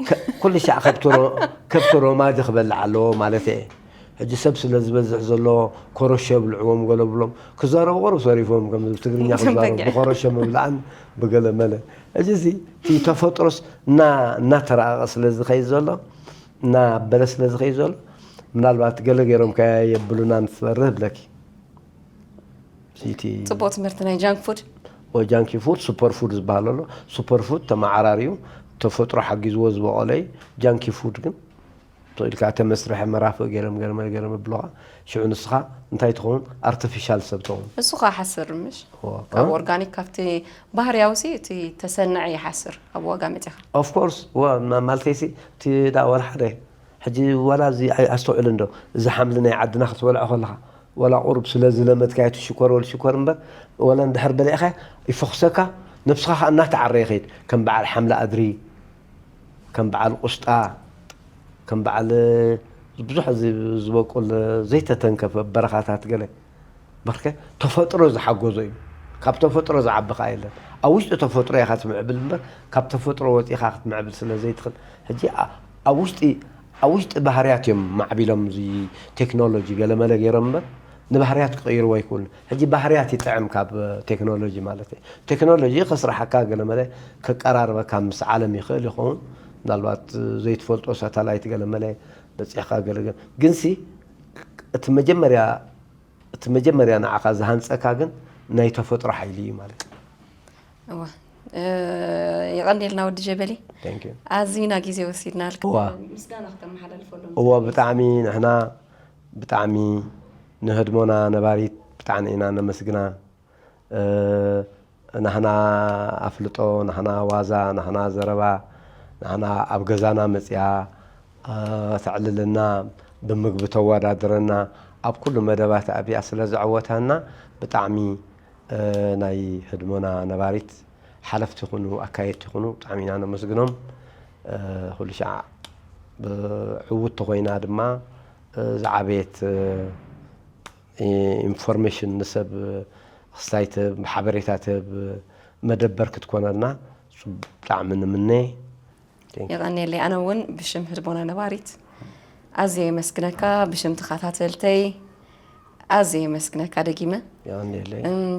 ከ- ኩሉ ሻዕ ከብቲ ሮ- ከብቲ ሮማዲ ክበልዕ ኣለዎ ማለት እየ ሕጂ ሰብ ስለ ዝበዝሕ ዘሎ ኮረሾ የብልዕዎም ገለ ብሎም ክዛረቡ ቁሩብ ሰሪፎም ከም ትግርኛ ክዛረቡ በጊዕ። ብኮረሾ ምብላዕን ብገለ መለ እዚ ሲ እቲ ተፈጥሮስ እና እናተራቐቐ ስለ ዝኸይድ ዘሎ እናበለ ስለ ዝኸይድ ዘሎ ምናልባት ገለ ገይሮም ከ የብሉና ንትፈርህ ብለኪ እቲ ፅቡቅ ትምህርቲ ናይ ጃንክ ፉድ ጃንኪ ፉድ ሱፐር ፉድ ዝበሃል ኣሎ ሱፐር ፉድ ተመዓራርዩ ተፈጥሮ ሓጊዝዎ ዝበቐለ እዩ ጃንኪ ፉድ ግን ኢልካ ተመስርሐ መራፍእ ገይሮም ገረመ ገረመ ብሎኻ ሽዑ ንስኻ እንታይ ትኸውን ኣርቲፊሻል ሰብ ትኸውን እሱ ከዓ ሓስር ምሽ ካብ ኦርጋኒክ ካብቲ ባህርያዊ ሲ እቲ ተሰንዐ ይሓስር ኣብ ዋጋ መፂኻ ኦፍኮርስ ማለተይሲ እቲ ዳ ወላ ሓደ ሕጂ ዋላ እዚ ኣስተውዕል እንዶ እዚ ሓምሊ ናይ ዓድና ክትበልዖ ከለኻ ዋላ ቁሩብ ስለ ዝለመድካዮ እቲ ሽኮር ወል ሽኮር እምበር ዋላ እንድሕር በሊዕኻ ይፈኽሰካ ነብስኻ ከዓ እናተዓረየ ይኸይድ ከም በዓል ሓምሊ ኣድሪ ከም በዓል ቁስጣ ከም በዓል ብዙሕ ዝበቁል ዘይተተንከፈ በረኻታት ገለ በርከ ተፈጥሮ ዝሓገዞ እዩ ካብ ተፈጥሮ ዝዓቢ ከዓ የለን ኣብ ውሽጢ ተፈጥሮ ኢኻ ትምዕብል እምበር ካብ ተፈጥሮ ወፂኻ ክትምዕብል ስለ ዘይትኽእል ሕጂ ኣብ ውሽጢ ኣብ ውሽጢ ባህርያት እዮም ማዕቢሎም እዚ ቴክኖሎጂ ገለመለ ገይሮም እምበር ንባህርያት ክቕይርዎ ኣይክእሉን ሕጂ ባህርያት ይጥዕም ካብ ቴክኖሎጂ ማለት እዩ ቴክኖሎጂ ከስራሓካ ገለመለ ከቀራርበካ ምስ ዓለም ይኽእል ይኸውን ምናልባት ዘይትፈልጦ ሳተላይት ገለመለ በፂሕካ ገለገለ ግንሲ እቲ መጀመርያ እቲ መጀመርያ ንዓኻ ዝሃንፀካ ግን ናይ ተፈጥሮ ሓይሊ እዩ ማለት እዩ እዋ እ፣ የቐንየልና ወዲ ጀበሊ Thank you። ኣዚና ግዜ ወሲድናልካ እዋ። ምስጋና ክተመሓላልፈሎም እዎ ብጣዕሚ ንሕና ብጣዕሚ ንህድሞና ነባሪት ብጣዕሚ ኢና ነመስግና እ፣ ናህና ኣፍልጦ ናህና ዋዛ ናህና ዘረባ ናህና ኣብ ገዛና መፅያ እ፣ ተዕልልና ብምግቢ ተወዳድረና ኣብ ኩሉ መደባት ኣብያ ስለ ዘዕወታና ብጣዕሚ እ፣ ናይ ህድሞና ነባሪት ሓለፍቲ ይኹኑ ኣካየድቲ ይኹኑ ብጣዕሚ ኢና ነመስግኖም እ፣ ኩሉ ሻዕ ብዕውት ተኮይና ድማ እ፣ ዝዓበየት እ፣ ኢንፎርሜሽን ንሰብ ክስታይ ትህብ ሓበሬታ ትህብ መደበር ክትኮነልና ብጣዕሚ ንምነ የቐንየለይ ኣነ እውን ብሽም ህድሞና ነባሪት ኣዝየ የመስግነካ ብሽም ተኸታተልተይ ኣዝየ የመስግነካ ደጊመ የቐንየለይ እም፣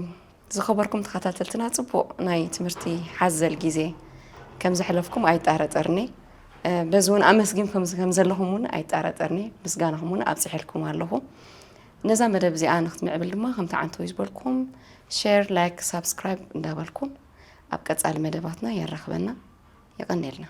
ዝኸበርኩም ተኸታተልትና ፅቡቕ ናይ ትምህርቲ ሓዘል ግዜ ከም ዘሕለፍኩም ኣይጠራጠርኒ እ፣ በዚ እውን ኣመስጊንኩም ከም ዘለኹም እውን ኣይጠራጠርኒ ምስጋናኹም እውን ኣብፅሐልኩም ኣለኹ ነዛ መደብ እዚኣ ንክትምዕብል ድማ ከምቲ ዓንተወይ ዝበልኩም ሼር ላይክ ሳብስክራይብ እንዳበልኩም ኣብ ቀፃሊ መደባትና የራኽበና የቐንየልና